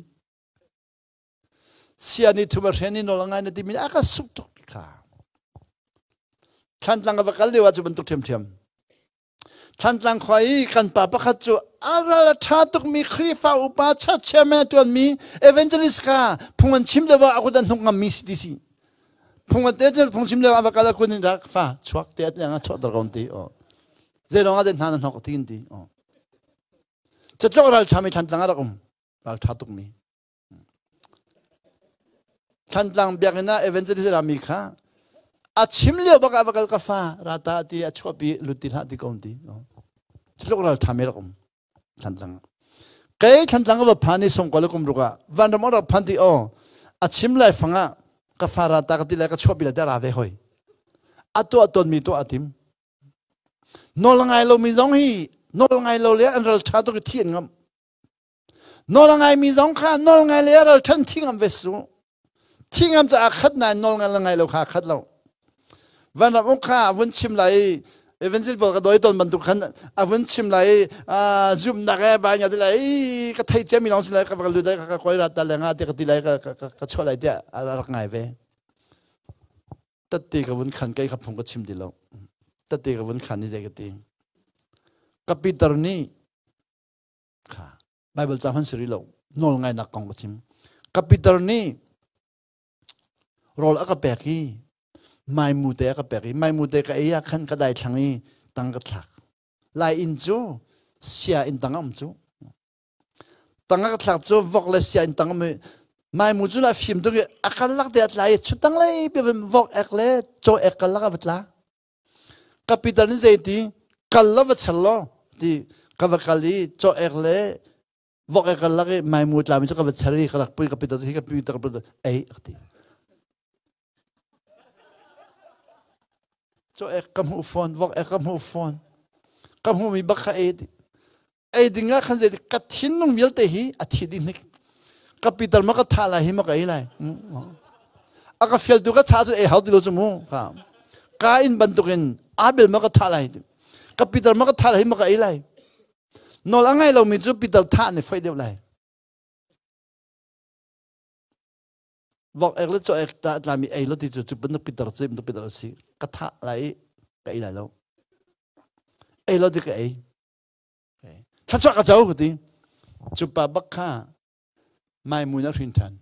sia ni thum a hren i nawl a ngai na timi a ka suk tuk kha Thlantlang ka va kal lio ah cu bantuk ṭhiamṭhiam Thlantlang khua i kan pa pakhat cu a ral a ṭha tukmi Khrihfa upa church chairman a ṭuanmi evangelist kha phung an chim lio ah a kut an hnuk ngammi si ti si. Phung an te phung chim lio ah va kal a kun in rak fa chuak te at leng a chuak dar ko ti o. Zeilong ah den hna na hnok ti in ti o. Catlok ral ṭhami Thlantlang a rak um. Ral ṭha tukmi. Thlantlang biakinn ah evangelist rami kha a chim lio bak ah va kal ka fa rata ti a chuahpi lut ti hlah ti ko ti tluk ral tha me rak um Thlantlang kei Thlantlang va phan i song kol kum ruka vanram rak phan ti o a chim lai fanga ka fa rata ka ti lai ka chuahpi lai ta ra ve hoi a tuah ton mi tuah atim nawl ngai lo mi zong hi nawl ngai lo le an ral tha tuk i thi an ngam Nawl a ngaimi zong kha nawl ngai le ralṭhan thi ngam ve su. Thi ngam caah khat nain nawl ngai le ngai lo kha khat lo. Vanram uk kha a vun chim lai i Evangelist pawl ka dawi tawn bantuk khan a vun chim lai i zumnak e bai nya ti lai ka thei cia mi lawng si lai ka va lut lai ka koi rat ta le nga ti ka ti lai ka ka chuah lai tiah a rak ngai ve. Tatte ka vun khan kai kha phung ka chim ti lo. Tatte ka vun khan ni zei ka ti. Ka Peter nih Kha Bible ca hman si rih lo. Nawl ngainak kong ka chim. Ka Peter nih rawl a ka pek i maimu te a ka pek i maimu te ka ei ah khan ka dai thlang i tang ka thlak. Lai inn cu sia inn tang a um cu. Tang a ka thlak cu vok le sia inn tang um i maimu cu la fim tuk i a kal lak te a tla i chutang lei pe vok ek le caw ek kal lak a va tla. Ka Peter nih zeiti kal lo va chel law ti ka va kal i caw ek le vok ek kal lak i maimu tlami cu ka va cher i ka rak pui ka Peter hi ka Peter ka Peter ei ka ti. Caw ek ka hmuh fawn vok ek ka hmuh fawn ka hmuhmi bak kha ei ti. Ei ding ah khan zeiti ka thinlung vialte hi a thi dih hnik. Ka Peter ma ka thah lai hi ma ka ei lai. A ka fialtu ka thah cu ei hau ti lo cu mu. Ka ka in bantukin Abel ma ka thah lai. Ka Peter ma ka thah lai hi ma ka ei lai. Nawl a ngai lomi cu Peter thah nih foi deuh lai. Vok ek le caw ek ta tlami ei lo ti cu cu bantuk Peter cu bantuk Peter a si. Ka thah lai i ka ei lai lo. Ei lo ti ka ei. Thluachuah ka co ka ti. Cu pa bak kha maimun a hrin ṭhan.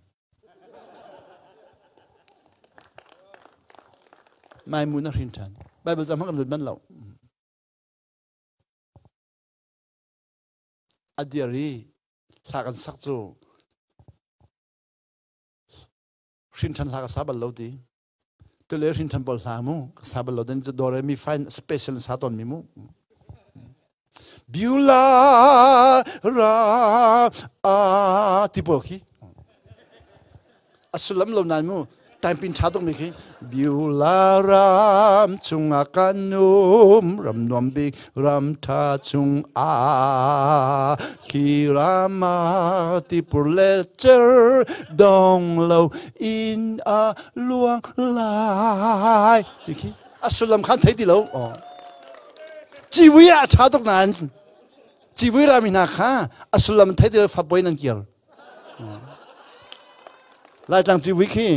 Maimun a hrin ṭhan. Bible cam kan lut man lo. A dir i hla kan sak cu hrin ṭhan hla ka sa bal lo ti. Tule hrin than bol hla mu ka sa bal lo den do re mi fine special sa ton mi mu. Beulah ra a ti pawl khi a sullam lo nain mu time pin tha tuk mi khi Beulah ram chungah kan um ram nuam bik ram tha chung ah khi ram ah tipur le cer dong lo in a luang lai ti khi a sullam khan thei ti lo. Civui ah a ṭha tuk nain civui rami hna kha a sullam thei ti fapoi nan kir. Laitlang civui khi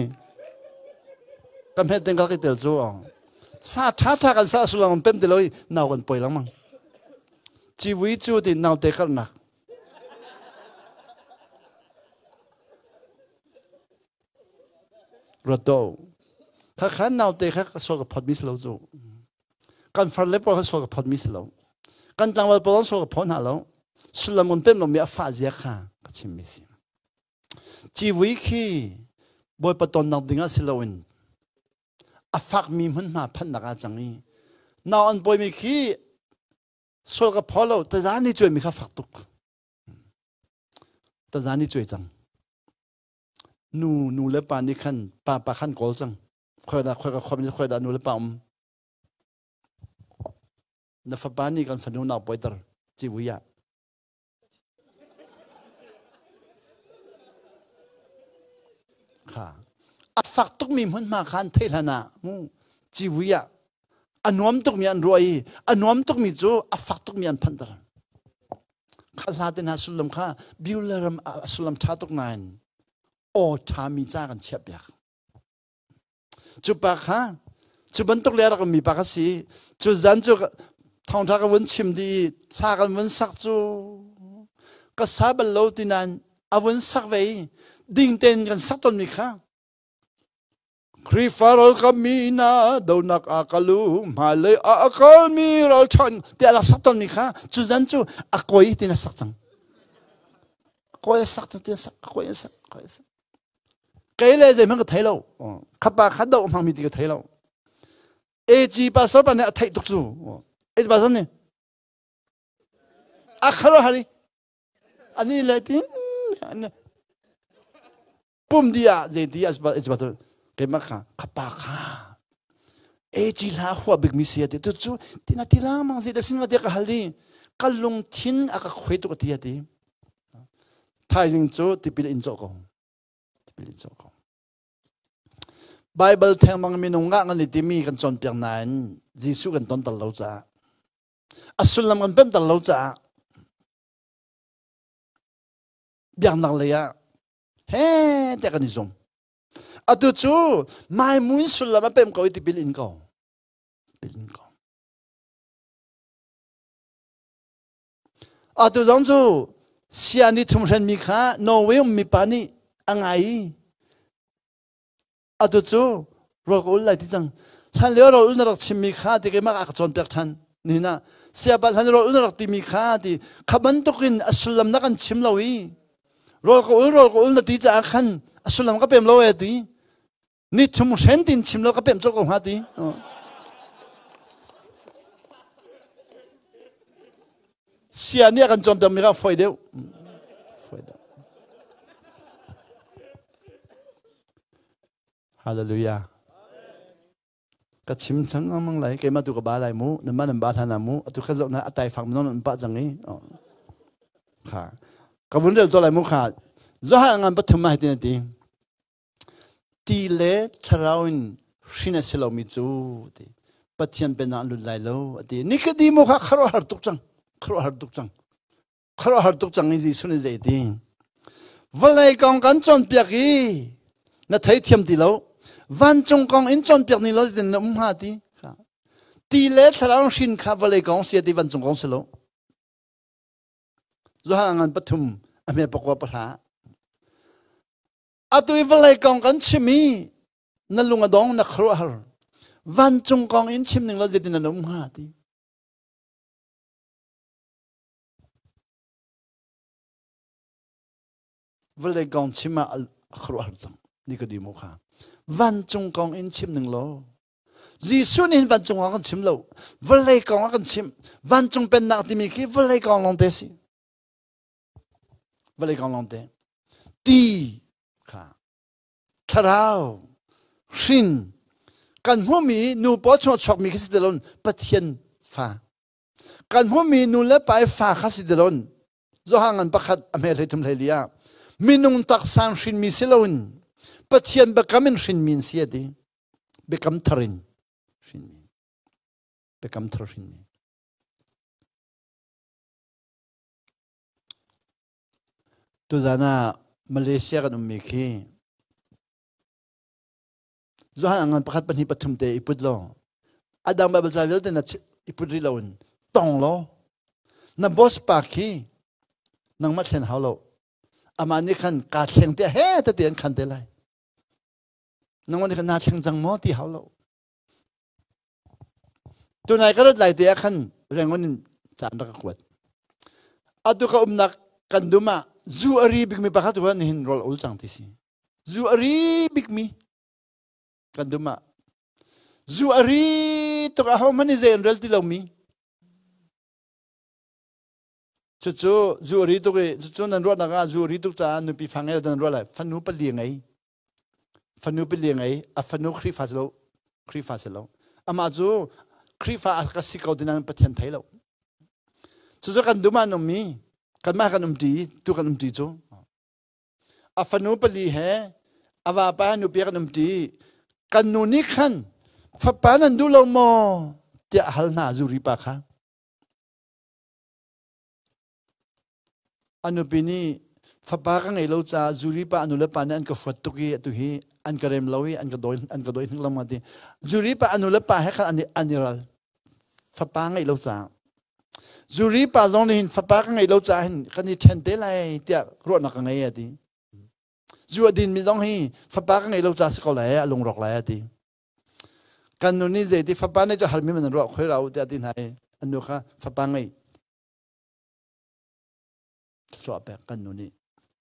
kan hmet ding ka tel cu sa ṭha ṭha kan sa sullam an pem ti lo i nau kan poi lengmang. Civui cu ti naute karnak. Ruat do. Kha khan naute kha ka sual ka phot mi si lo cu. Kan far le pawl kha sual ka phot mi si lo. Kan tlangval pawl sual ka phot hna lo. Sullam un pem lomi a fah zia kha ka chim mi si. Civui khi Bawipa tonnak ding ah si loin a fakmi hmunhma phanhnak ah cang i nau an pawimi khi sual ka phaw lo taza ni cuaimi kha fak tuk. Taza ni cuai cang. Nu nu le pa nih khan pa pa khan kawl cang. Khoi dah khoi ka khom khoi dah nu le pa um. Na fapa nih kan fanu nau poiter civui ah. Kha a fak tukmi hmunhma kha an theih hlan ah mu civui ah a nuam tukmi an ruah i a nuam tukmi cu a fak tukmi an phanhter. Kha hla te hna sullam kha Beulah ram a sullam ṭha tuk nain aw ṭhami ca kan chiah piak. Cu pa kha cu bantuk le a rak ummi pa kha si. Cu zan cu thawngṭha ka vun chim dih i hla kan vun sak cu ka sa bal lo ti nain a vun sak ve i ding tein kan sak tawnmi kha Khrihfa ralkap mi hna donak ah ka lu hmailei ah a kalmi ralchan tiah a rak sak tawnmi kha cu zan cu a koi tin a sak cang. A koi a sak cang ti a sak a koi a sak a koi a sak. Kei le zeihmanh ka thei lo. Khapa kha doh hmangmi ti ka thei lo. AG pastor pa nih a theih tuk cu. AG pastor nih a kharo hari ani le tin pum di ah zei ti as AG pastor keimah kha khapa kha AG hla hua bik mi si ati tu cu tina tila mang zi da sin wa te ka hal di ka lungthin a ka khoi tuk ati ati Thaizing cu tipil in cawh ko. Tipil in cawh ko. Bible thengmang minung ngah ngan i timi kan cawnpiak nain Jesuh kan ton tal lo caah a sullam kan pemh tal lo caah biaknak lei ah he te kan i zum. Atu cu maimun sullam a pem ko i tipil in ko. Tipil in ko. Atu zong cu sia nih thumhrenmi kha Norway ummi pa nih a ngai i atu cu rawl ka ul lai ti cang. Hlan lio rawl ul na rak chimmi kha ti keimah a ka cawnpiak ṭhan. Nihin ah sia pa hlan rawl ul na rak timi kha ti kha bantukin a sullam na kan chim lo i rawl ka ul rawl ka ul na ti caah khan a sullam ka pem lo e ti. Ni thum hren tin chim lo ka pem cawk ko hnga ti. Sia nih a kan cawnpiak mi kha foi deuh. Foi deuh. Hallelujah. Ka chim chang mang lai keimah tu ka ba lai mu nan ma nan ba hlan mu atu kha zoh na atai fak non an pa cang i kha ka vun rel to lai mu kha zoha ngan pathum ma hitin ati Ti le thlarau in hrin a si lomi cu ti Pathian pennak an lut lai lo a ti. Nikodemo kha khuaruahhar tuk cang. Khuaruahhar tuk cang. Khuaruahhar tuk cang i Jesuh nih zei ti? Vawlei kong kan cawnpiak i na theithiam ti lo. Vancung kong in cawnpiak ni lo tin na um hnga ti. Ti le thlarau hrin kha vawlei kong si ti vancung kong si lo. Johan ngan pathum a hme pakua pahra. Atu i vawlei kong kan chim i na lung a dong na khuaruahhar. Vancung kong in chim ning law zeitin na um hnga ti. Vawlei kong chim ah a khuaruahhar cang. Nikodemo kha vancung kong in chim ning law Jesuh nih hin vancung kong kan chim lo vawlei kong a kan chim vancung pennak timi khi vawlei kong lawng te si vawlei kong lawng te ti kha thlarau hrin kan hmuhmi nu paw chung chuakmi khi si ti loin Pathian fa kan hmuhmi nu le pa i fa kha si ti loin Johan ngan pakhat a hme hlei thum hlei li ah minung taksan hrinmi si loin Pathian biakam in hrinmi in si a ti biakam thar in hrinmi biakam thar hrinmi Tuzan ah Malaysia kan ummi khi Johan ngan pakhat pahnih pathum te i put law a dang Bible ca vialte na i put rih loin tong law na boss pa khi nangmah thlen hau lo amah nih khan kaa thleng te he tete an khan te lai nangmah nih khan naa thleng cang maw ti hau lo Tunai ka rat lai te ah khan Rangoon in caan rak ka kuat. Atu ka umnak kan dum ah zu a ri bikmi pakhat tu nihin rawl ul cang ti si. Zu a ri bikmi kan dum ah zu a ri tuk aho hmanh nih zei an rel ti lomi cucu zu a ri tuk i cucu nan ruahnak ah zu a ri tuk caah nupi fa ngei nan ruah lai fanu pali ngei Fanu pali ngei, a fanu Khrihfa si lo, Khrihfa si lo. Amah cu Khrihfa a ka si ko ti nain Pathian thei lo. Cucu kan dum ah an ummi, kanmah kan umṭi, tu kan umṭi cu. A fanu pali he a vapa he nupi kan umṭi. Kan nu nih khan fapa nan duh lo maw tiah a hal hna zuri pa kha. A nupi nih fapa ka ngei lo caah zuri pa a nu le pa nih an ka huat tuk i atu hi an ka rem lo i an ka dawi an ka dawi hnik lo ma ti. Zuri pa a nu le pa he khan an i, an i ral. Fapa ngeih lo caah. Zuri pa zong nih hin fapa ka ngeih lo caah hin kan i ṭhen te lai tiah ruahnak ka ngei a ti. Zu a din mi zong hi fapa ka ngeih lo caah si ko lai a lungrawk lai a ti. Kan nu nih zeiti fapa nih cu halmi man ruah khoi ra u tiah ti hna i an nu kha fapa ngei thluachuah pek kan nu nih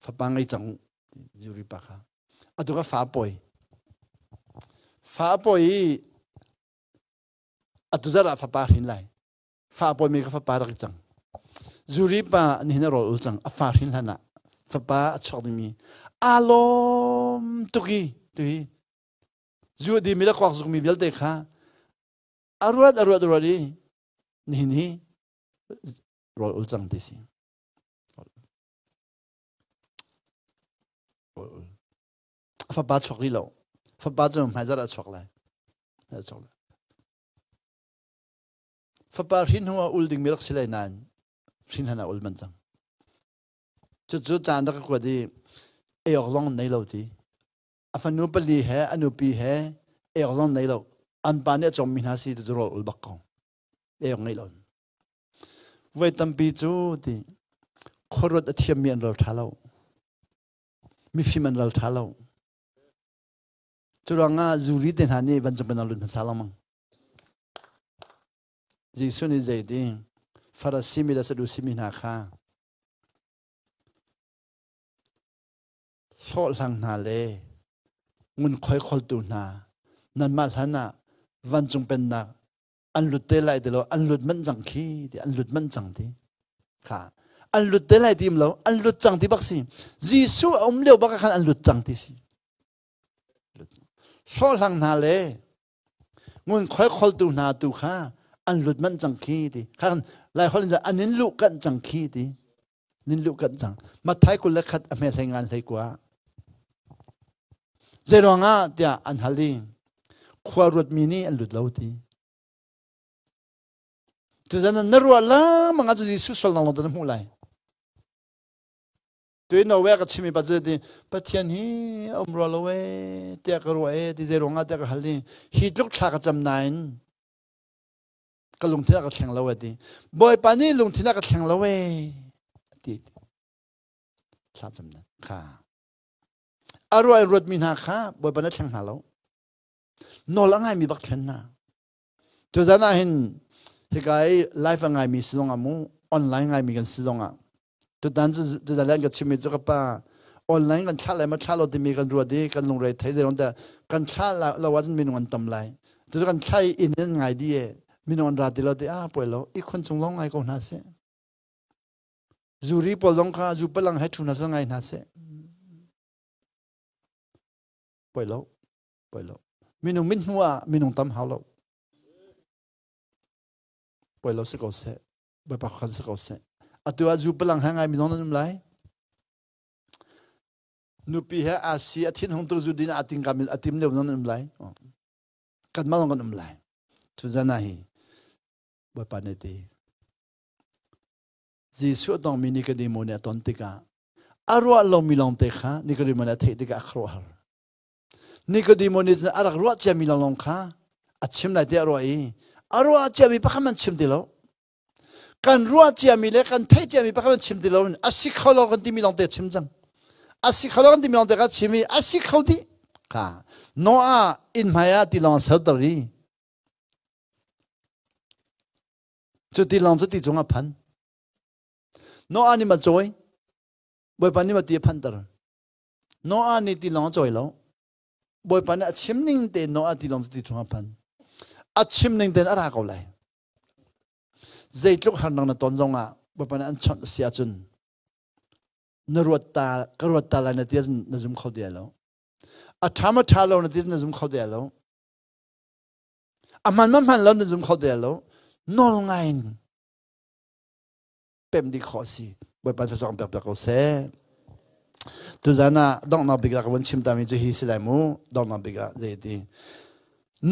fapa ngei cang u zuri pa kha atu ka fa pawi fa pawi i atu zar ah fapa hrin lai fa pawi mi ka fapa rak cang zuri pa nihin a rawl ul cang a fa hrin hlan ah fapa a chuak dingmi aa lawm tuk i tu hi zu a dimi le kuak zukmi vialte kha a ruat a ruat a ruat i nihin hi rawl ul cang ti si a fapa chuak rih lo fapa cu hmaizarh ah chuak lai chuak lai fapa hrin hnu ah ul dingmi rak si lai nain hrin hlan ah ul man cang cucu caan rak ka kuat i ei awk zong nei lo ti a fanu pali he a nupi he ei awk zong nei lo an pa nih a cawmmi hna si tu rawl ul bak ko ei awk ngei lo Voi tampi cu ti khuaruat a thiammi an ral ṭha lo. Mifim an ral ṭha lo. Cu ruangah zuri te hna nih vancung pennak lut hmasa lengmang. Jesuh nih zei ti Farasi mi le Sadusi mi hna kha hlawhhlang hna le ngunkhuai kholtu hna nanmah hlan ah vancung pennak an lut te lai ti lo an lut manh cang khi ti an lut manh cang ti kha an lut te lai ti lo an lut cang ti bak si Jesuh a um lio bak ah khan an lut cang ti si hlawhhlang hna le ngun khoi kholtu hna tu kha an lut manh cang khi ti khan lai holh in an in luh kanh cang khi ti nin luh kanh cang Matthai 21 a hme hlei ngan hlei kua zei ruangah tiah an hal i khua ruatmi nih an lut lo ti tuzan na ruah lengmang ah Jesuh sual nang lawng na hmuh lai tuin Norway ka chimi pa ti Pathian hi a um rua lo e tiah ka ruah e ti zei ruangah tiah ka hal i hi tluk thla ka cam nain ka lungthin a ka thleng lo e ti Bawipa nih lungthin a ka thleng lo e ti thla cam na kha a ruah in ruatmi hna kha Bawipa na thleng hna lo nawl a ngaimi bak thlen hna tuzan ah hin hika i live a ngaimi si zong ah mu online ngaimi kan si zong ah tutan cu tuzan le an ka chimmi cu ka pa. Online kan thlah lai ma thlah lo timi kan ruat i kan lungre thei zei te kan thlah lo ahcun minung an tam lai. Cu kan thlah i inn in ngai di e minung an ra ti lo ti a poi lo i khon chung lawng ngai ko hna seh. Zuri pawl zong kha zu palang he thu hna seh ngai hna seh. Poi lo poi lo. Minung min hnu ah minung tam hau lo. Poi lo si ko seh. Bawipa khan si ko seh. Atu ah zu palang he ngai minung nan um lai. Nupi he aa si a thin hung tuk zu din a ting kam a tim leo nan um lai. Kan mah kan um lai. Cu zan ah hi Bawipa nih ti. Jesuh tong mi Nikodemo nih a ton tikah a ruah lomi lawngte kha Nikodemo nih a theih tikah a khuaruahhar. Nikodemo nih a rak ruah ciami lawnglawng kha a chim lai tiah a ruah i a ruah ciami pakhat man chim ti lo. Kan ruah ciami le kan theih ciami pakhat man chim ti lo a si kho lo kan timi lawngte chim cang. A si kho lo kan timi lawngte kha chim i a si kho dih. Kha Noah inn hmai ah tilawng serter i cu tilawng cu ti cung a phan. Noah nih ma cawi Bawipa nih ma ti a phanter. Noah nih tilawng a cawi lo. Bawipa nih a chim ning tein Noah tilawng cu ti chung a phan. A chim ning tein a ra ko lai. Zeitluk harnak na ton zong ah Bawipa nih an chawnh a si ahcun na ruat ta ka ruat ta lai na ti ahcun na zum kho ti lo. A ṭha ma ṭha lo na ti na zum kho ti lo. A hman ma hman lo na zum kho ti lo. Nawl ngai in pemh dih khawh a si. Bawipa thluachuah kan pek piak ko seh. Tuzan ah donghnak bik ah ka vun chim tami cu hi si lai mu. Donghnak bik ah zei ti.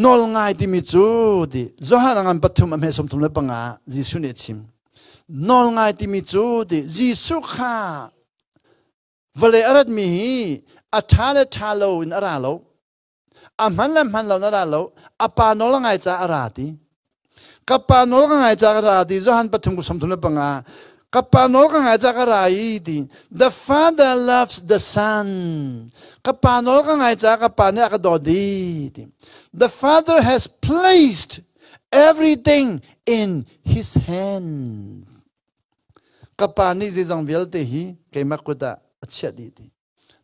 Nawl ngai timi cu ti Johan ngan pathum a hme 35 Jesuh nih a chim. Nawl ngai timi cu ti Jesuh kha vawlei a ratmi hi a ṭha le ṭha lo in a ra lo. A hman le hman lo na ra lo. A pa nawl a ngai caah a ra ti. Ka pa nawl ka ngai caah ka ra ti. Johan 3:35. Ka pa nawl ka ngai caah ka ra i ti. The father loves the son. Ka pa nawl ka ngai caah ka pa nih a ka dawt i ti. The father has placed everything in his hands. Ka pa nih zeizong vialte hi keimah kut ah a chiah dih ti.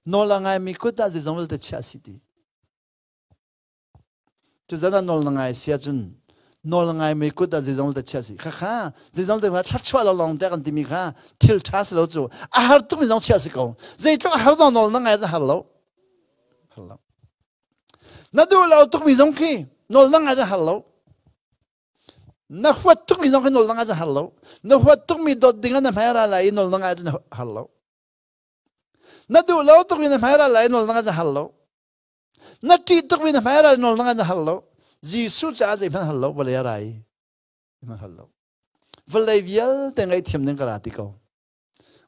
Nawl a ngaimi kut ah zeizong vialte chiah a si ti. Cu zan ah nawl na ngai si ahcun nawl a ngaimi kut ah zeizong vialte chiah a si. Khakha zeizong te kha thluachuah lo lawng te kan timi kha thil ṭha si lo cu a har tukmi zong chiah a si ko. Zeitluk a har zong nawl na ngai cu har lo. Har lo. Na duh lo tukmi zong khi nawl na ngai cu har lo. Na huat tukmi zong khi nawl na ngai cu har lo. Na huat tukmi dawt ding ah na hmai ra lai i nawl na ngai cu har lo. Na duh lo tukmi na hmai ral lai nawl na ngan hal lo. Na ṭih tukmi na hmai ral nawl na ngan hal lo. Jesuh caah zeihmanh hal lo vawlei a ra i zeihmanh hal lo. Vawlei vialte ngaihthiam ding ka ra ti ko.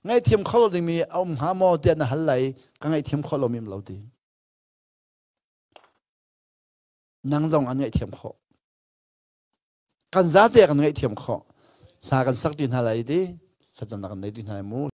Ngaihthiam kho lo dingmi a um hnga maw tiah na hal lai ka ngaihthiam kho lomi um lo ti. Nang zong an ngaihthiam khawh. Kan zate kan ngaihthiam khawh. Hla kan sak ti hna lai ti. Thlacamnak kan nei ti hna mu.